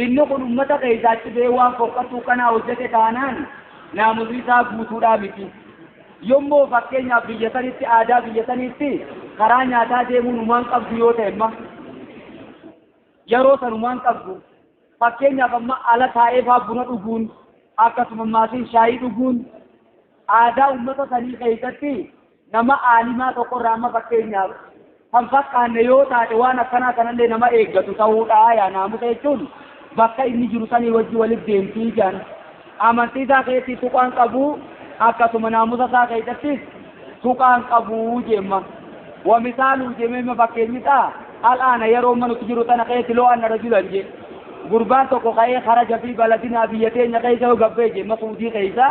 inni kun ummata keessaa achi ba'ee waan fokkattuu kanaa hojjete taanaan naamusni isaa guutuudhaa miti. Yommuu fakkeenyaaf biyya sanitti aadaa biyya sanitti karaa nyaataa deemuun humaan qabdu yoo ta'e amma yeroo san humaan qabdu fakkeenyaaf amma ala taa'ee faa buna dhuguun akkasuma maatiin shaayii dhuguun aadaa ummata sanii keessatti nama aalimaa tokko irraa amma fakkeenyaaf kan fakkaanne yoo taate waan akkanaa kanallee nama eeggatu ta'uudha. Yaa naamusa jechuun bakka inni jiru sanii wajji walitti deemtii jedhan. Amantii isaa keessatti tuqaan qabu akkasuma naamusa isaa keessattis tuqaan qabu jemma. Wamisaaluu jemee fakkeenyi isaa al'aana yeroo amma nuti jiru tana keessatti loo anna rajulan je. Gurbaan tokko ka'ee kharaja fi baladinaa biyya teenya keessa yoo gabbee jemma Suudii keessa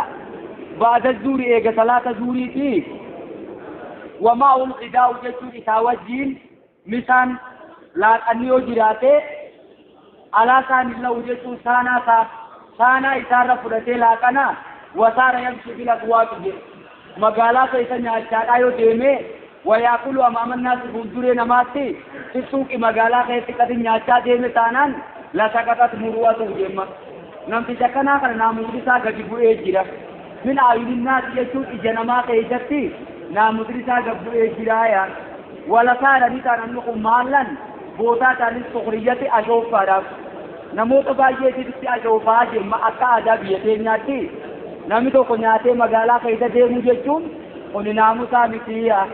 baada zuuri eega salaata zuuriitii wamaa ul qidaa'u jechuun isaa wajjiin misaan laaqanni yoo jiraate alaa isaan hin la'u jechuun saanaa isaa saanaa isaarra fudhatee laaqana wasaara yamshi bil aswaaqi jedhe. Magaalaa keessa nyaachaadhaa yoo deeme wayaakulu amaamannaasi fuulduree namaatti fi suuqi magaalaa keessatti qati nyaachaa deeme taanaan lasaqaxat muru'atu jemma. Namticha akkanaa kana naamusni isaa gadi bu'ee jira. Min ayuninnaasi jechuun ija namaa keessatti naamusni isaa gad bu'ee jira yaa. Walasaara ni ta'a namni kun maallan bootaa ta'anis sukhriyyatti ashooffaadhaaf. Namoota baay'eetitti ashoofaa jemma akka aadaa biyya teenyaatti namni tokko nyaatee magaalaa keessa deemuu jechuun kun naamusaa miti yaa.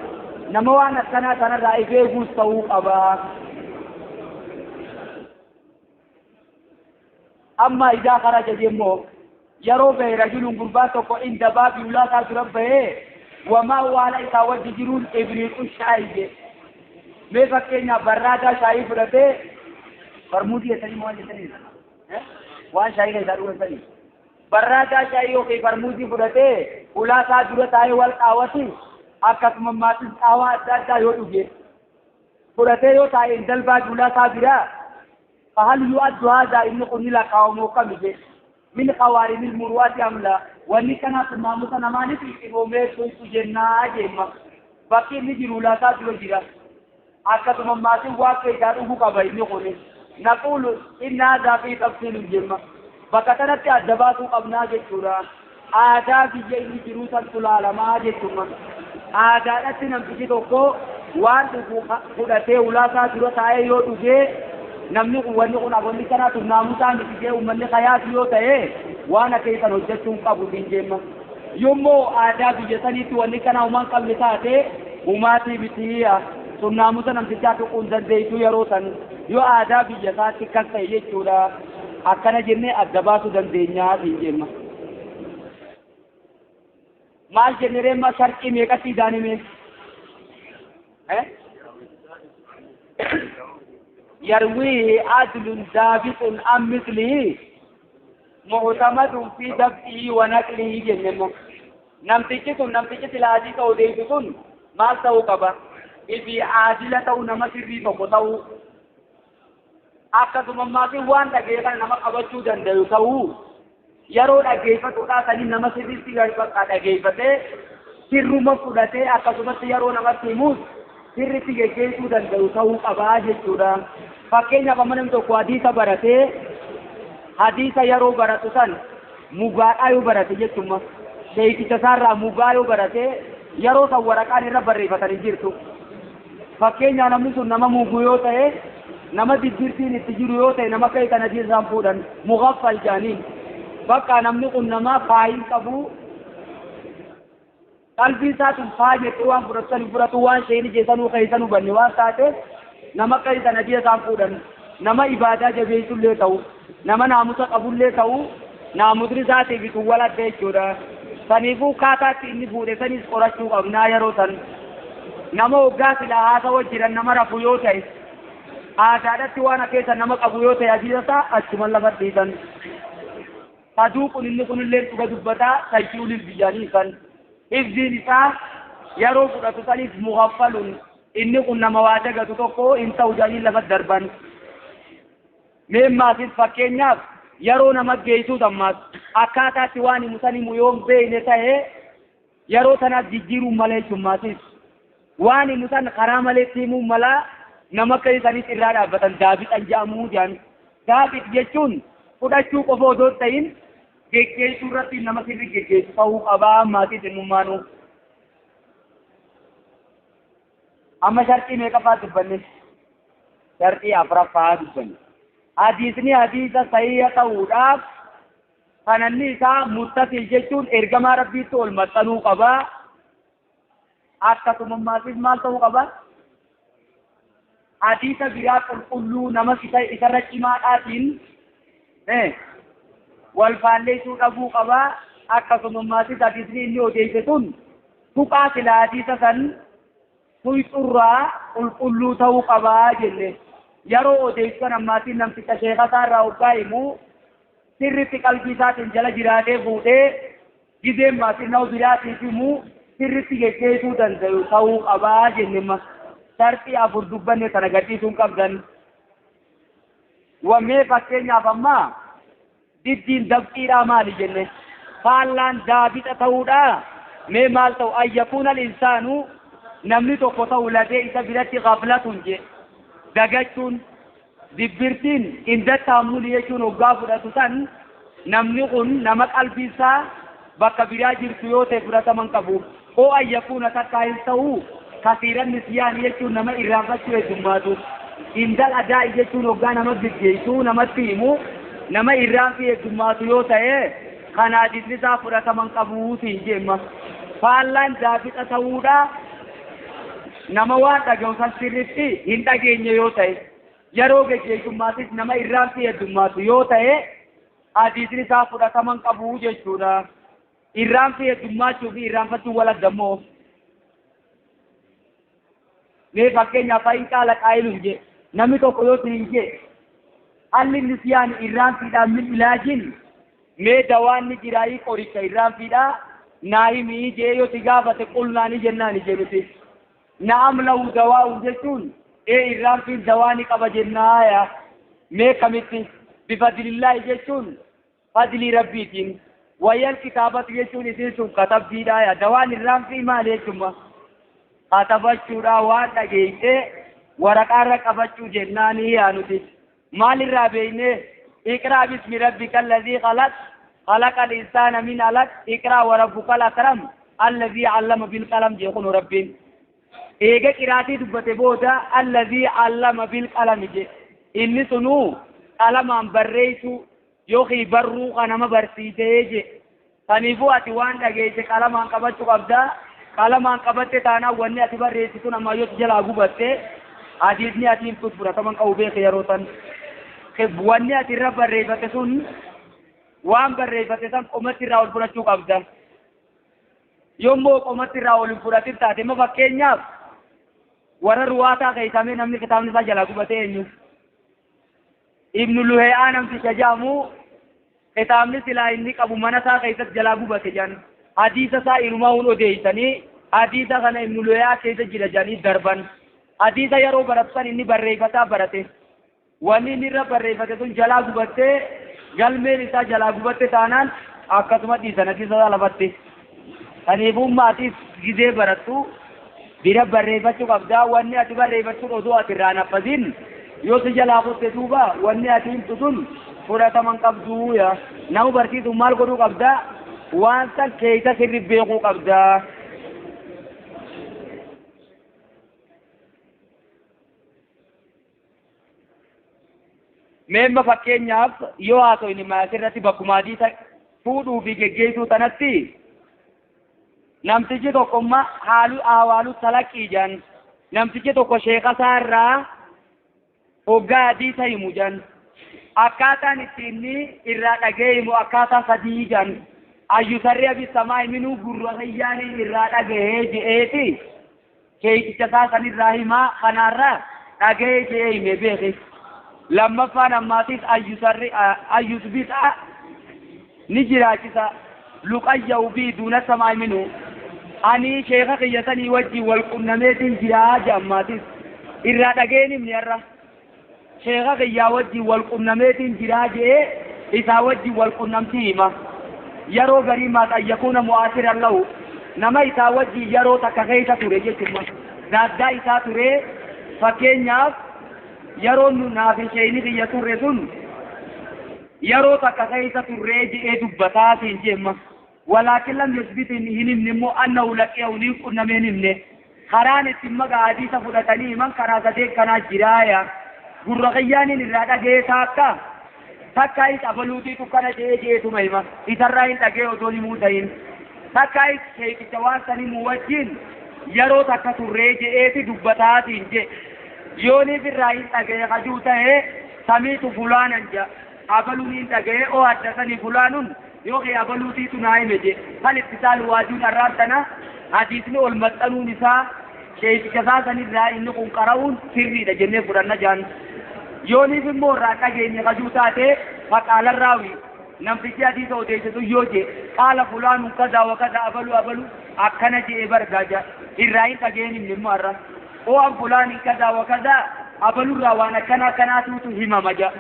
Nama waan akkanaa kanarraa if eeguus ta'uu qaba. Amma idaa kharaja jemmoo yeroo bahe rajulun gurbaan tokko inda baabi ulaa isaa dura bahee wamaa waala isaa wajji jiruun ibriiqu shaayii jedhe. Mee fakkeenyaaf barraadaa shaayii fudhatee farmuudii jettanii waan jettanii waan shaayii keessaa dhugan sanii barraadaa shaayii yookiin farmuudii fudhatee ulaa isaa dura taa'ee wal qaawwati akkasuma maatis qaawwaa adda addaa yoo dhuge fudhatee yoo taa'e dalbaa ulaa isaa biraa فهل يؤد هذا إن قلنا قوم وقمه من خوارم المروءة أم لا؟ وأني كان ناموسا نماني في إبومي سويت جنة جمع باقي نجرو لا تاجو جرا أكتم ما سوى كيداره قبائل نقول نقول إن هذا في تفصيل الجمع. Bakka kanatti adda baasuu qabnaa jechuudha. Aadaa biyya inni jiruu santu laalamaa jechuudha. Aadaadhatti namtichi tokko waan dhugu fudhatee ulaasaa dura taa'ee yoo dhugee namni kun wanni kun abonni kanaatu naamusaa miti jee uummanni kayaatu yoo ta'e waan akka isan hojjechuu hin qabu siin jeemma. Yommuu aadaa biyya saniitti wanni kana uumaan qabne taate humaatii miti sun naamusa namtichaa tuquu hin dandeessu yeroo san yoo aadaa biyya isaatti akkas ta'e jechuudha. Akkana jennee adda baasuu dandeenyaa siin jeemma. Maal jennee reemma sharqii meeqatti idaanime? يرويه عدل ضابط عن مثله معتمد في ضبطه ونقله جنم namtichi sun namtichi silaa hadiisa odeessu sun maal ta'uu qaba? Ifi aadila ta'uu nama sirrii tokko ta'uu akkasuma maatiin waan dhagee kana nama qabachuu danda'u ta'uu yeroo dhageeffatuudhaa sanii nama sirriitti bakka dhageeffatee sirruma fudhatee akkasumatti yeroo namatti himuus sirriitti geggeessuu danda'u ta'uu qabaa jechuudha. Fakkeenyaaf amma namni tokko hadiisa baratee hadiisa yeroo baratu san mugaadhaa yoo barate jechuudha. Sheekicha isaarraa mugaa yoo barate yeroo san waraqaan irra barreeffatan hin jirtu. Fakkeenyaaf namni sun nama muguu yoo ta'e nama diddirtiin itti jiru yoo ta'e nama akka kana isaan fuudhan mugaffal jaaniin. Bakka namni kun nama faayin qabu qalbii isaa tun faa jettee waan fudhatan hin fudhatu waan sheeni jeessanuu keessan hubanne waan taateef nama akka kana isaan fuudhan nama ibaadaa jabeessullee ta'u nama naamusa qabullee ta'u naamusni isaatiif ittiin wal adda jechuudha. Saniifuu kaataatti inni fuudhe sanis qorachuu qabnaa yeroo san nama hoggaa silaa haasawa jiran nama rafu yoo ta'e aadaadhatti waan akkeessa nama qabu yoo ta'e hadiisa isaa achuman lafa dhiisan. Saduuqun inni kunillee dhuga dubbataa sayyi'uulis biyyaanii san. Hifziin isaa yeroo fudhatu sanis mughaffaluun inni kun nama waa dagatu tokko hin ta'u jedhanii lafa darban. Meemmaasis fakkeenyaaf yeroo nama geessuu ammaas akkaataatti waan himu san himu yoo hin beekne ta'e yeroo sanaaf jijjiiruun malee jechummaasis waan himu san karaa maleetti himuun malaa nama akka isanis irraa dhaabbatan daabixan jedhamuu jedhan. Daabix jechuun fudhachuu qofa osoo hin ta'in geggeessuu irratti nama sirri geggeessu ta'uu qabaa maatii xinnummaanuu. Amma sharxii meeqaffaa dubbanne? Sharxii afuraffaa dubbanne. Hadiisni hadiisa sahiha ta'uudhaaf sananni isaa muttasil jechuun ergamaa rabbiitti ol maxxanuu qabaa. Akkasuma maatis maal ta'uu qaba? Hadiisa biraa qulqulluu nama isarra cimaadhaatiin wal faalleessuu dhabuu qabaa. Akkasuma maatis hadiisni inni odeesse sun tuqaa silaa hadiisa san tuyxurraa qulqulluu ta'uu qabaa jenne. Yeroo odeessu kan ammaatiin namticha sheeka isaarraa hoggaa himu sirriitti qalbii isaatiin jala jiraatee fuudhee gizeen maatiin nama biraatiif himu sirriitti geggeessuu danda'u ta'uu qabaa jenne. Sharxii afur dubbanne sana gadhiisuu hin qabdan. Wammee fakkeenyaaf ammaa diddiin dabxiidhaa maali jenne? Faallaan daabixa ta'uudhaa mee maal ta'u? Ayyakuuna al-insaanu namni tokko ta'u ladee isa biratti gaflatun je dagachuun dibbirtiin indattaammuli jechuun hoggaa fudhatu san namni kun nama qalbii isaa bakka biraa jirtu yoo ta'e fudhataman qabu. Oo ayyakuuna takkaa hin ta'u kasiiran nisiyaan jechuun nama irraanfachuu heddummaatu. Indal adaa'i jechuun hoggaa nama geggeessuu namatti himu nama irraanfii heddummaatu yoo ta'e kana hadiisni isaa fudhataman qabuu siin jeemma. Faallaan daabixa ta'uudha nama waan dhaga'u san sirriitti hin dhageenye yoo ta'e yeroo geggeessummaatis nama irraanfii heddummaatu yoo ta'e hadiisni isaa fudhataman qabuu jechuudha. Irraanfii heddummaachuu fi irraanfachuu wal addammoo. Mee fakkeenyaaf fa'iin qaala qaayiluun jee namni tokko yoo siin jee haalli inni siyaan irraanfiidhaan min ilaajin mee dawaan ni jiraayii qoricha irraanfiidhaa naa himii jee yoo si gaafate qulnaani jennaani jee nuti. Na'am lahu dawaa'u jechuun ee irraanfiin dawaa ni qaba jennaaya. Mee kamitti bifadlillaahi jechuun fadlii rabbiitiin wayyal kitaabatu jechuun isiin sun katabbiidhaaya. Dawaan irraanfii maali jechuun katabachuudha waan dhageessee waraqaarra qabachuu jennaanii yaa nuti. Maalirraa beeknee اقرأ باسم ربك الذي خلق خلق الإنسان من علق اقرأ وربك الأكرم الذي علم بالقلم جيخون ربين إيجا قراتي دبته بودا الذي علم بالقلم جي إني سنو قلم بريسو يوخي برو قنم برسيته جي سنيفو أتي وان دقيت قلم قبتو قبدا قلم قبته تانا واني أتي بريسو نما يوت جلا غبته حديثني أتي كتبرا تمن قو بيخ يروتن wanni ati irra barreeffate sun waan barreeffate san qomatti irraa ol fudhachuu qabda. Yommuu qomatti irraa ol hin fudhatin taate immoo fakkeenyaaf warra ruwaataa keessamee namni kitaabni isaa jalaa gubate eenyu? Ibnu Luhee'aa namticha jedhamu kitaabni silaa inni qabu mana isaa keessatti jalaa gubate jedhan. Hadiisa isaa inumaa hun odeessanii hadiisa kana Ibnu Luhee'aa keessa jira jedhanii darban. Hadiisa yeroo baratu san inni barreeffataa barate. Wanni inni irra barreeffate sun jalaa gubattee galmeen isaa jalaa gubatte taanaan akkasuma dhiisan hadiisa isaa lafatti. Kanaafuu maatis gizee barattu bira barreeffachuu qabdaa. Wanni ati barreeffachuun osoo ati irraa naffasin yoo si jalaa kutte duuba wanni ati himtu sun fudhataman qabduu yaa. Nama barsiisuun maal godhuu qabdaa? Waan san keessa sirri beekuu qabdaa. Meemma fakkeenyaaf yoo haasofni asirratti bakkuma hadiisa fuudhuu fi geggeessuu tanatti namtichi tokko immoo haaluu awwaaluu talaqqii jedhan namtichi tokko sheeka isaa irraa hoggaa hadiisa himu jedhan akkaataan itti inni irraa dhagee himu akkaataa sadii jedhan ayyusarri abisamaa himinuu gurra kiyyaaniin irraa dhagahee je'eeti sheekicha isaa sanirraa himaa kanaarraa dhagahee je'ee hime beeke. Lammaffaan ammaatis ayyusbita ni jiraachisa luqayya ubii duuna samaa minu ani sheeka kiyya sanii wajjin wal qunnameetiin jiraa je ammaatis irraa dhageen himni har'a sheeka kiyyaa wajjin wal qunnameetiin jiraa je'ee isaa wajjin wal qunnamtii hima yeroo garii maat ayyakuuna mu'aasiran lahu nama isaa wajjin yeroo takka keessa ture jechuudha daaddaa isaa ture fakkeenyaaf yeroo nu naaf isheenii kiyya turre sun yeroo takka keessa turree je'ee dubbataa siin jeemma walaakin lam yusbit hin himne immoo annahu laqiyahu ni qunnamee hin himne karaan ittiin magaa hadiisa fudhatanii himan karaa sadeen kanaa jiraaya gurra kiyyaaniin irraa dhagee taakka takka is abaluutiitu kana je'ee je'eetuma hima isarraa hin dhagee osoo himuu ta'in takka is sheekicha waan san himuu wajjin yeroo takka turree je'eeti dubbataa siin jee yooniif irraa hin dhagee hajuu ta'ee samiitu fulaanan jedha abaluun hin dhagee oo haddasanii fulaanun yookiin abaluutiitu naa hime je hal ittisaal waajuun arraan tana hadiisni ol maxxanuun isaa sheekicha isaa sanirraa inni kun qara'uun sirriidha jennee fudhanna jaan yooniif immoo irraa dhageenye hajuu taate faqaalarraawi namtichi hadiisa odeessitu yoo je qaala fulaanun kaza wa kaza abalu abalu akkana je'ee bargaa jaa irraa hin dhageen himne immoo har'a oo an fulaanin kaza wa kaza abalurraa waan akkana akkanaatuutu himama jaa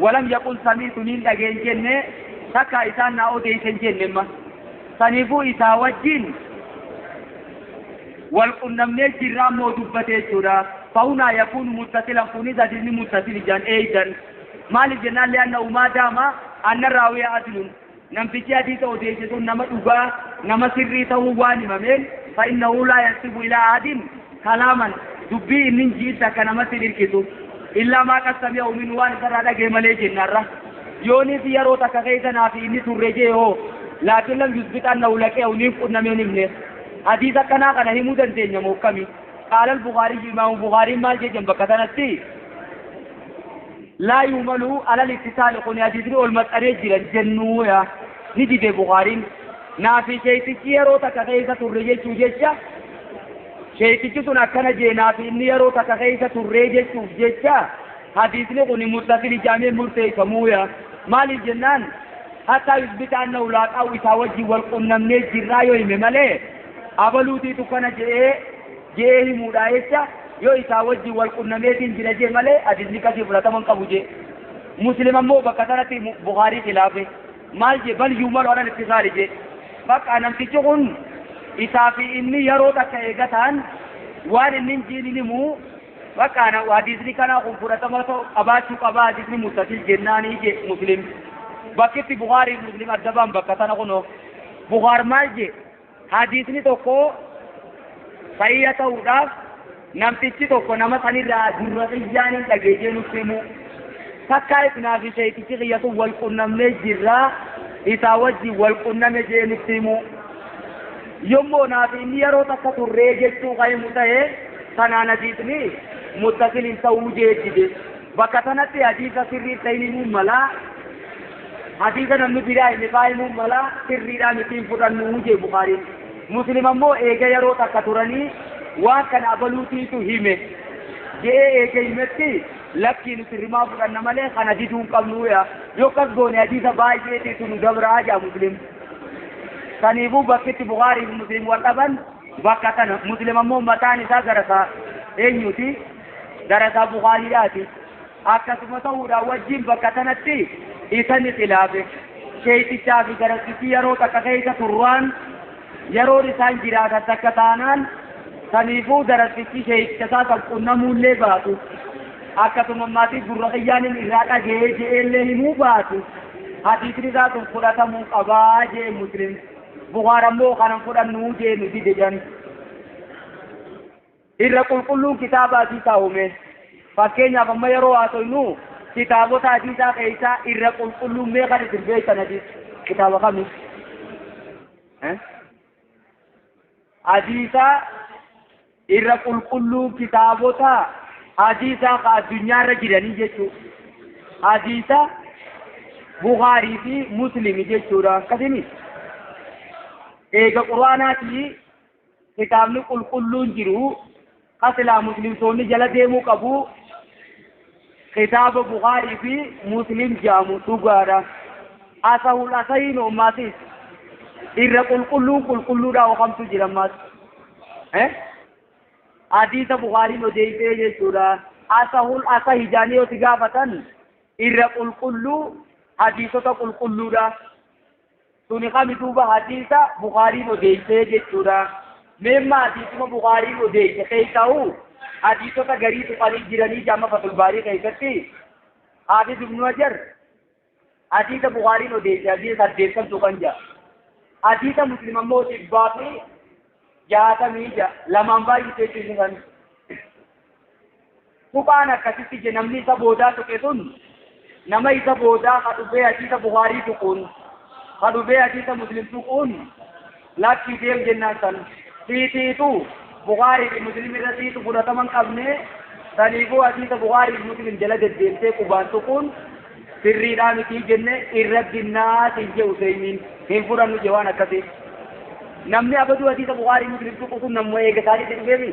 walam yaqul samiitu niin dhageen jenne takka isaan naa odeeysen jenne ma saniifuu isaa wajjin wal qunnamnee jirraa immoo dubbate jechuudha fahunaa yakuunu muttasilan kunis hadiisni muttasili jaan eeydan maaliif jennaan li'annahu maa daama anna raawiya adlun namtichi hadiisa odeesse sun nama dhugaa nama sirrii ta'uu waan himameen fa innahu laa yansibu ilaa ahadin kalaaman dubbii inni hin jiidha akka namatti hin hirkisu illaa maa qad sami'ahu minhu waan isarraa dhagee malee jennarra yooniif yeroo takka keessa naafi inni turre jee hoo laakiin lam yusbit annahu laqiyahu niin qunnameen himne hadiisa akkanaa kana himuu dandeenya moo akkami qaala al-Bukhaariyyu imaamu Bukhaariin maal jedhan bakka sanatti laa yuumalu alal ittisaali kun hadiisni ol maxxanee jira jennuu yaa ni dide Bukhaariin naafi sheeytichi yeroo takka keessa turre jechuu jecha sheeytichi sun akkana jee naafi inni yeroo takka keessa turree jechuuf jecha hadiisni kun muttasil ijaamee murteeffamuu yaa maaliif jennaan hattaa yusbita annahu laaqaa'u isaa wajjin wal qunnamnee jirraa yoo hime malee abaluutiitu kana je'ee je'ee himuudha jecha yoo isaa wajjin wal qunnameetiin jira jee malee hadiisni kasii fudhatama hin qabu jee muslim ammoo bakka sanatti Bukaarii khilaafe maal jee bal yuumalu alal ittisaali jee bakka namtichi kun isaa fi inni yeroo takka eegataan waan inni hin jiin hin himu Bakka hadiisni kanaa kun fudhatama qabaachuu qaba hadiisni muttasil jennaanii je Muslim. Bakkitti Bukaarii fi Muslim adda ba'an bakka tana kunoo. Bukaar maal je hadiisni tokko sahiha ta'uudhaaf namtichi tokko nama sanirraa gurra xiyyaan hin dhageessee nutti himu. Takkaa isnaa fi sheekichi kiyya sun wal qunnamnee jirraa isaa wajjin wal qunname jee nutti himu. Yommuu naaf inni yeroo takka turree jechuu kan himu ta'e sanaan hadiisni muttasil hin ta'uu jee dide. Bakka sanatti hadiisa sirrii ta'in himuun malaa hadiisa namni biraa hime faa himuun malaa sirriidhaa miti hin fudhannu jee Bukaariin. Muslim ammoo eega yeroo takka turanii waan kana abaluutiitu hime je'ee eega himetti lakkii nuti rimaa fudhanna malee kana diduu hin qabnu yaa yoo akkas goone hadiisa baay'eetiitu nu dabraa jaa Muslim. Kaniifuu bakkitti Bukaarii fi Muslim wal dhaban bakka kana Muslim ammoo mataan isaa garasaa eenyuti garasaa Bukaariidhaati. Akkasuma ta'uudhaan wajjin bakka kanatti isa ni xilaafe. Sheetichaa fi garasichi yeroo takka keessa turraan yeroon isaan jiraatan takka taanaan saniifuu darasichi sheeticha isaa kan qunnamuullee baatu. Akkasuma maatii gurra xiyyaan irraa dhagee je'eellee himuu baatu. Hadiisni isaa sun fudhatamuu qabaa jee Muslim. Bukaar ammoo kanan fudhannuu jee nu dide jedhan. Irra qulqulluun kitaaba hadiisaa uume. Fakkeenyaaf amma yeroo haasofnu kitaabota hadiisaa keessaa irra qulqulluun mee kan isin beektan hadiis kitaaba kami? Hadiisaa irra qulqulluun kitaabota hadiisaa ka addunyaarra jiranii jechuudha. Hadiisa Bukaarii fi Muslimi jechuudha. Akkasimi eega Qur'aanaatii kitaabni qulqulluun jiru kasilaa muslimtoonni jala deemuu qabu kitaaba Bukaarii fi Muslim jedhamu dhugaadha. Asahul asahiin ummaatis irra qulqulluun qulqulluudha okamtu jira ammaas. Hadiisa Bukaariin odeessee jechuudha. Asahul asahi jaanii yoo si gaafatan irra qulqulluu hadiisota qulqulluudha. Suni kami duuba hadiisa Bukaariin odeessee jechuudha. Meemma hadiisuma Bukaariin odeesse keessaa hadiisota garii tuqanii jiranii jaama Fathul Baarii keessatti Hafiz Ibnu Hajar hadiisa Bukaariin odeesse hadiisa 80 tuqan jira. Hadiisa Muslim ammoo 166 lamaan baay'isee jechuun tuqaan akkasitti je namni isa boodaa tuqe sun nama isa boodaa ka dhufee hadiisa Bukaarii tuquun ka dhufee hadiisa Muslim tuquun lakkii deem jennaan san siitiitu Bukaarii fi Muslim irra siitu fudhatama hin qabne saniifuu hadiisa Bukaarii fi Muslim jala deddeemtee qubaan tuquun sirriidhaa mitii jenne irra dinnaatiin je Useymiin hin fudhannu je waan akkasii. Namni abaduu hadiisa Bukaarii Muslim tuqu sun namuma eega isaaniitti dhufeemi.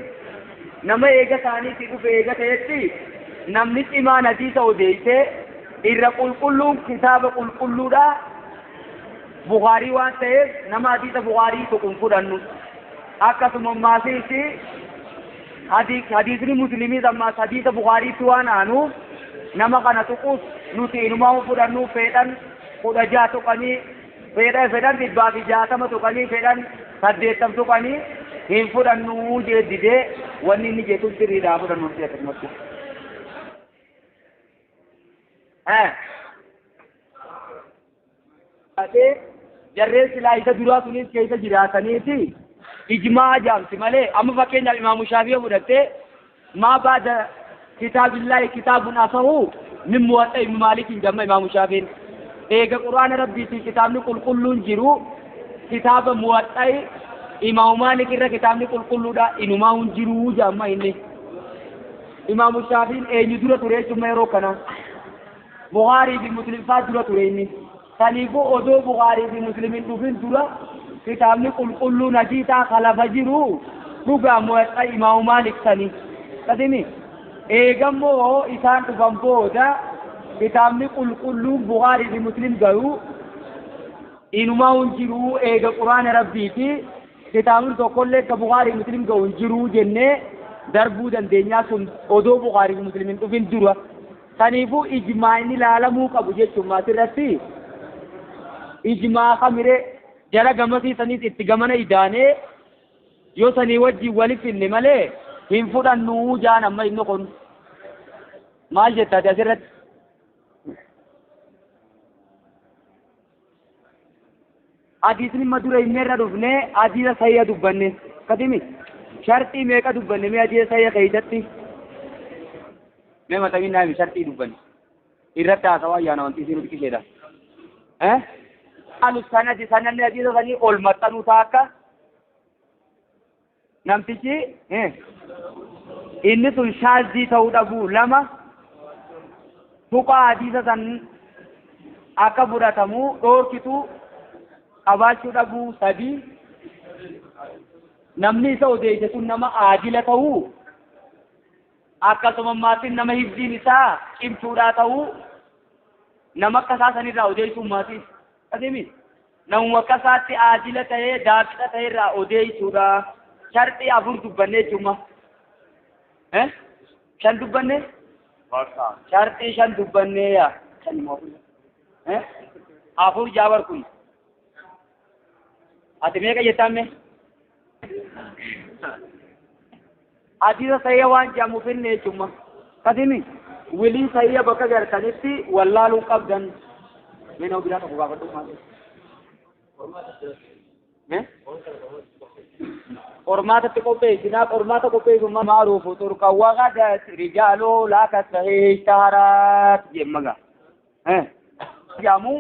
Nama eega isaaniitti dhufe eega ta'etti namni cimaan hadiisa odeessee irra qulqulluun kitaaba qulqulluudha Bukaarii waan ta'eef nama hadiisa Bukaarii tuqu hin fudhannu. Akkasuma maasiitti hadiisni Musliimiis ammaas hadiisa Bukaariitti waan aanuuf nama kana tuquus nuti inumaa fudhannu fedhan 16 tuqanii fedhan 160 tuqanii fedhan 80 tuqanii hin fudhannu jee didee wanni inni jedhu sirriidhaa fudhannu akkasumatti. Jarreen silaa isa duraa sunis keessa jiraataniiti ijmaa jaamti malee amma fakkeenyaaf Imaamu Shaafii fudhattee maa baada kitaabillaahi kitaabun asahu min muwaxxa ibnu Maalikin jamma Imaamu Shaafiin eega Qur'aana Rabbiitiin kitaabni qulqulluun jiru kitaaba muwaxxa'i Imaamu Maalik irra kitaabni qulqulluudha inumaa hin jiruu jamma inni. Imaamu Shaafiin eenyu dura ture jechuun yeroo kana Bukaarii fi Muslim faa dura ture inni. Kanaafuu odoo Bukaarii fi Muslim hin dhufin dura kitaabni qulqulluun hadiisaa kalafa jiru dhugaa muwaxxa Imaamu Maalik sani. Kasimi eegammoo isaan dhufan booda kitaabni qulqulluun Bukaarii fi Muslim garuu inumaa hin jiru eega Qur'aana Rabbiiti kitaabni tokkollee akka Bukaarii fi Muslim gahu hin jiru jennee darbuu dandeenyaa sun odoo Bukaarii fi Muslim hin dhufin dura. Kanaafuu ijmaa inni ilaalamuu qabu jechuun asirratti ijmaa kamiree jara gamasii saniis itti gamana idaanee yoo sanii wajjin walitti finne malee Hin fudhannuu jaan amma inni kun maal jettaati asirratti? Hadiisni ma dura inni irra dhufnee hadiisa sayya dubbanne akkasimi sharxii meeqa dubbanne mee hadiisa sayya keessatti mee matamii naami sharxii dubbanne irratti haasawaa ayyaana wanti isin nuti isheedha. Alu sanadi sananni hadiisa sanii ol maxxanuu ta'a akka namtichi inni sun shaazii ta'uu dhabuu lama tuqaa hadiisa san akka fudhatamu dhoorkitu qabaachuu dhabuu sadii namni isa odeesse sun nama aadila ta'uu akkasuma maatiin nama hifdiin isaa cimtuudhaa ta'uu nama akka isaa sanirraa odeessuun maatii akkasimi namuma akka isaatti aadila ta'ee daabita ta'e irraa odeessuudha. Sharxii afur dubbanne jechuudha. Shan dubbanne? Sharxii shan dubbanne yaa. Afur jaabar kun. Ati meeqa jettaan mee? Hadiisa sayya waan jedhamu finne jechuudha. Akkasimi wilii sayya bakka gartanitti wallaaluu qabdan. Mee nama biraa tokko gaafadhu maal? Qormaatatti qopheessinaa qormaata qopheessuun maaruufu turqa waqadat rijaaluu laaka sahih ishtaharaat jemmaga. Jedhamu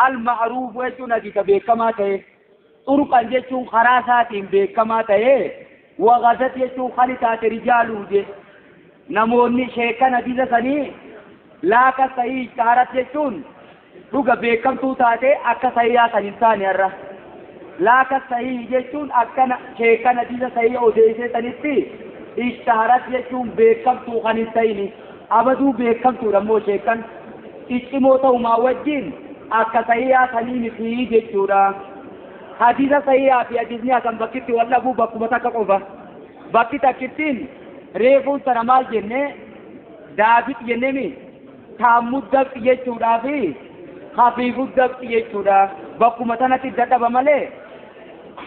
al-ma'ruufu jechuun hadiisa beekamaa ta'e turqan jechuun karaa isaatiin beekamaa ta'e waqadat jechuun kan taate rijaaluu je namoonni sheekan hadiisa sanii laaka sahih ishtaharat jechuun dhuga beekamtuu taate akka sayyaa san hin taane har'a. Laaka sahih jechuun akkana sheekan hadiisa sahih odeessee sanitti ishtaharat jechuun beekamtuu kan hin ta'ini abaduu beekamtuudha immoo sheekan ciccimoo ta'umaa wajjin akka sahihaa sanii miti jechuudha. Hadiisa sahihaa fi hadiisni hasan bakkitti wal dhabuu bakkuma takka qofa. Bakki takkittiin reefuun sana maal jennee daabit jenneemi taammuu dabxi jechuudhaa fi hafiifuu dabxi jechuudha. Bakkuma sanatti dadhaba malee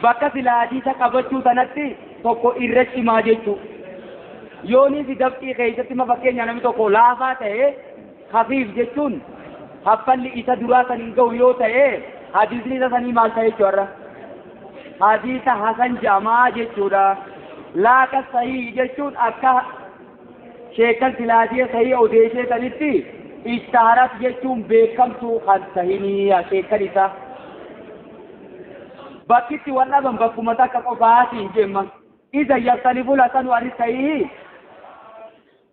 bakka silaa hadiisa qabachuu sanatti tokko irra cimaa jechuu. Yoonii fi dabxii keessatti ma fakkeenya namni tokko laafaa ta'e hafiif jechuun haffalli isa duraa san hin ga'u yoo ta'e hadiisni isa sanii maal ta'e jechuudha. Hadiisa hasan jedhamaa jechuudha. Laaka sahii jechuun akka sheekan silaatiya sahii odeessee sanitti ishtaharat jechuun beekamtuu kan sahinii sheekan isaa. Bakkitti wal dhaban bakkuma takka qofaatiin jemma. Iza yaktalifu lasanu ani sahii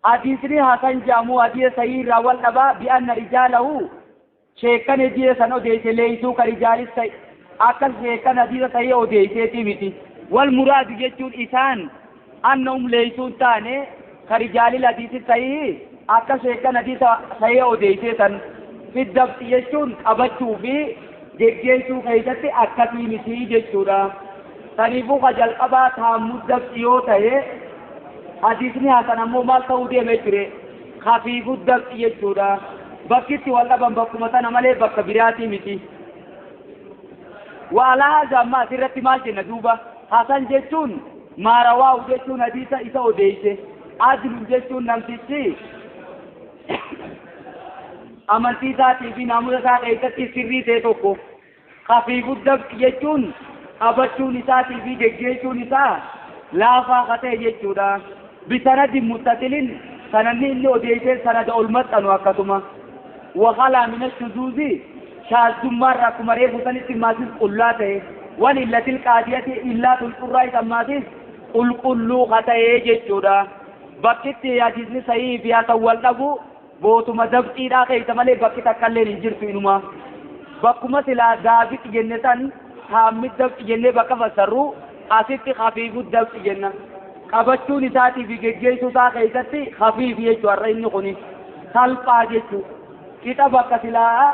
hadiisni hasan jedhamu hadiisa sahii irraa wal dhabaa bi'anna rijaalahu sheekan hadiisa san odeesse leeysuu ka rijaalis ta'e akka sheekan hadiisa sahii odeesseeti miti. Wal muraadu jechuun isaan annahum leeysuun taane ka rijaalil hadiisi sahii akka sheekan hadiisa sahii odeessee san fiddabxi jechuun qabachuu fi geggeessuu keessatti akkasii miti jechuudha. Saniifuu ka jalqabaa taammuu dabxi yoo ta'e hadiisni hasan ammoo maal ta'uu deemee ture hafiifuu dabxi jechuudha. Bakkitti wal dhaban bakkuma sana malee bakka biraatii miti. Waalaa haza amma asirratti maal jenna duuba hasan jechuun maarawaahu jechuun hadiisa isa odeesse adlun jechuun namtichi amantii isaatii fi naamusa isaa keessatti sirrii ta'e tokko hafiifuu dabxi jechuun qabachuun isaatii fi geggeessuun isaa laafaa ka ta'e jechuudha. Bisanadin muttasilin sananni inni odeessee sanada ol maxxanu akkasuma. Wakalaa mina shuzuuzi shaazdummaarraa akkuma reefu sanitti maasis qullaa ta'e wal illatil qaadiyati illaa tulqurraa isa maasis qulqulluu ka ta'e jechuudha. Bakkitti hadiisni sahii fi hasan wal dhabu bootuma dabxiidhaa keessa malee bakki takka illee hin jirtu inuma. Bakkuma silaa daabit jenne san taammit dabxi jennee bakka fassarru asitti hafiifu dabxi jenna. Qabachuun isaatii fi geggeessuu isaa keessatti hafiif jechuu har'a inni kuni salphaa jechuu. Qixa bakka silaa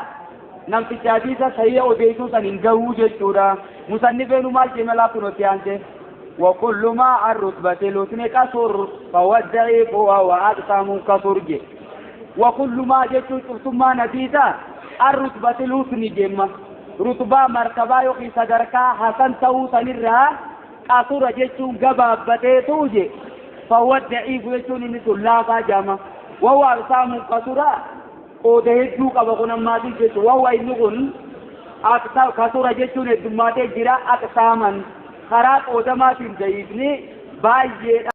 namticha hadiisa sahii odeessuu san hin gahuu jechuudha. Musannifeenu maal jee malaa kunuutti aansee. وكل ما عن رتبة الحسن قصر فهو الضعيف وهو أقسام كثر جه. وكل ما جت ثم نتيجة الرتبة الحسن جمة رتبة مرتبة يقي صدرك حسن تو سنرها قصر جت جبابته توجه. Fahuwa da'iifu jechuun inni sun laafaa jedhama. Wahuwa aqsaamun kasura qooda hedduu qaba kun ammaatis jechuudha. Wahuwa inni kun kasura jechuun heddummaatee jira aqsaaman karaa qoodamaatiin da'iifni baay'eedha.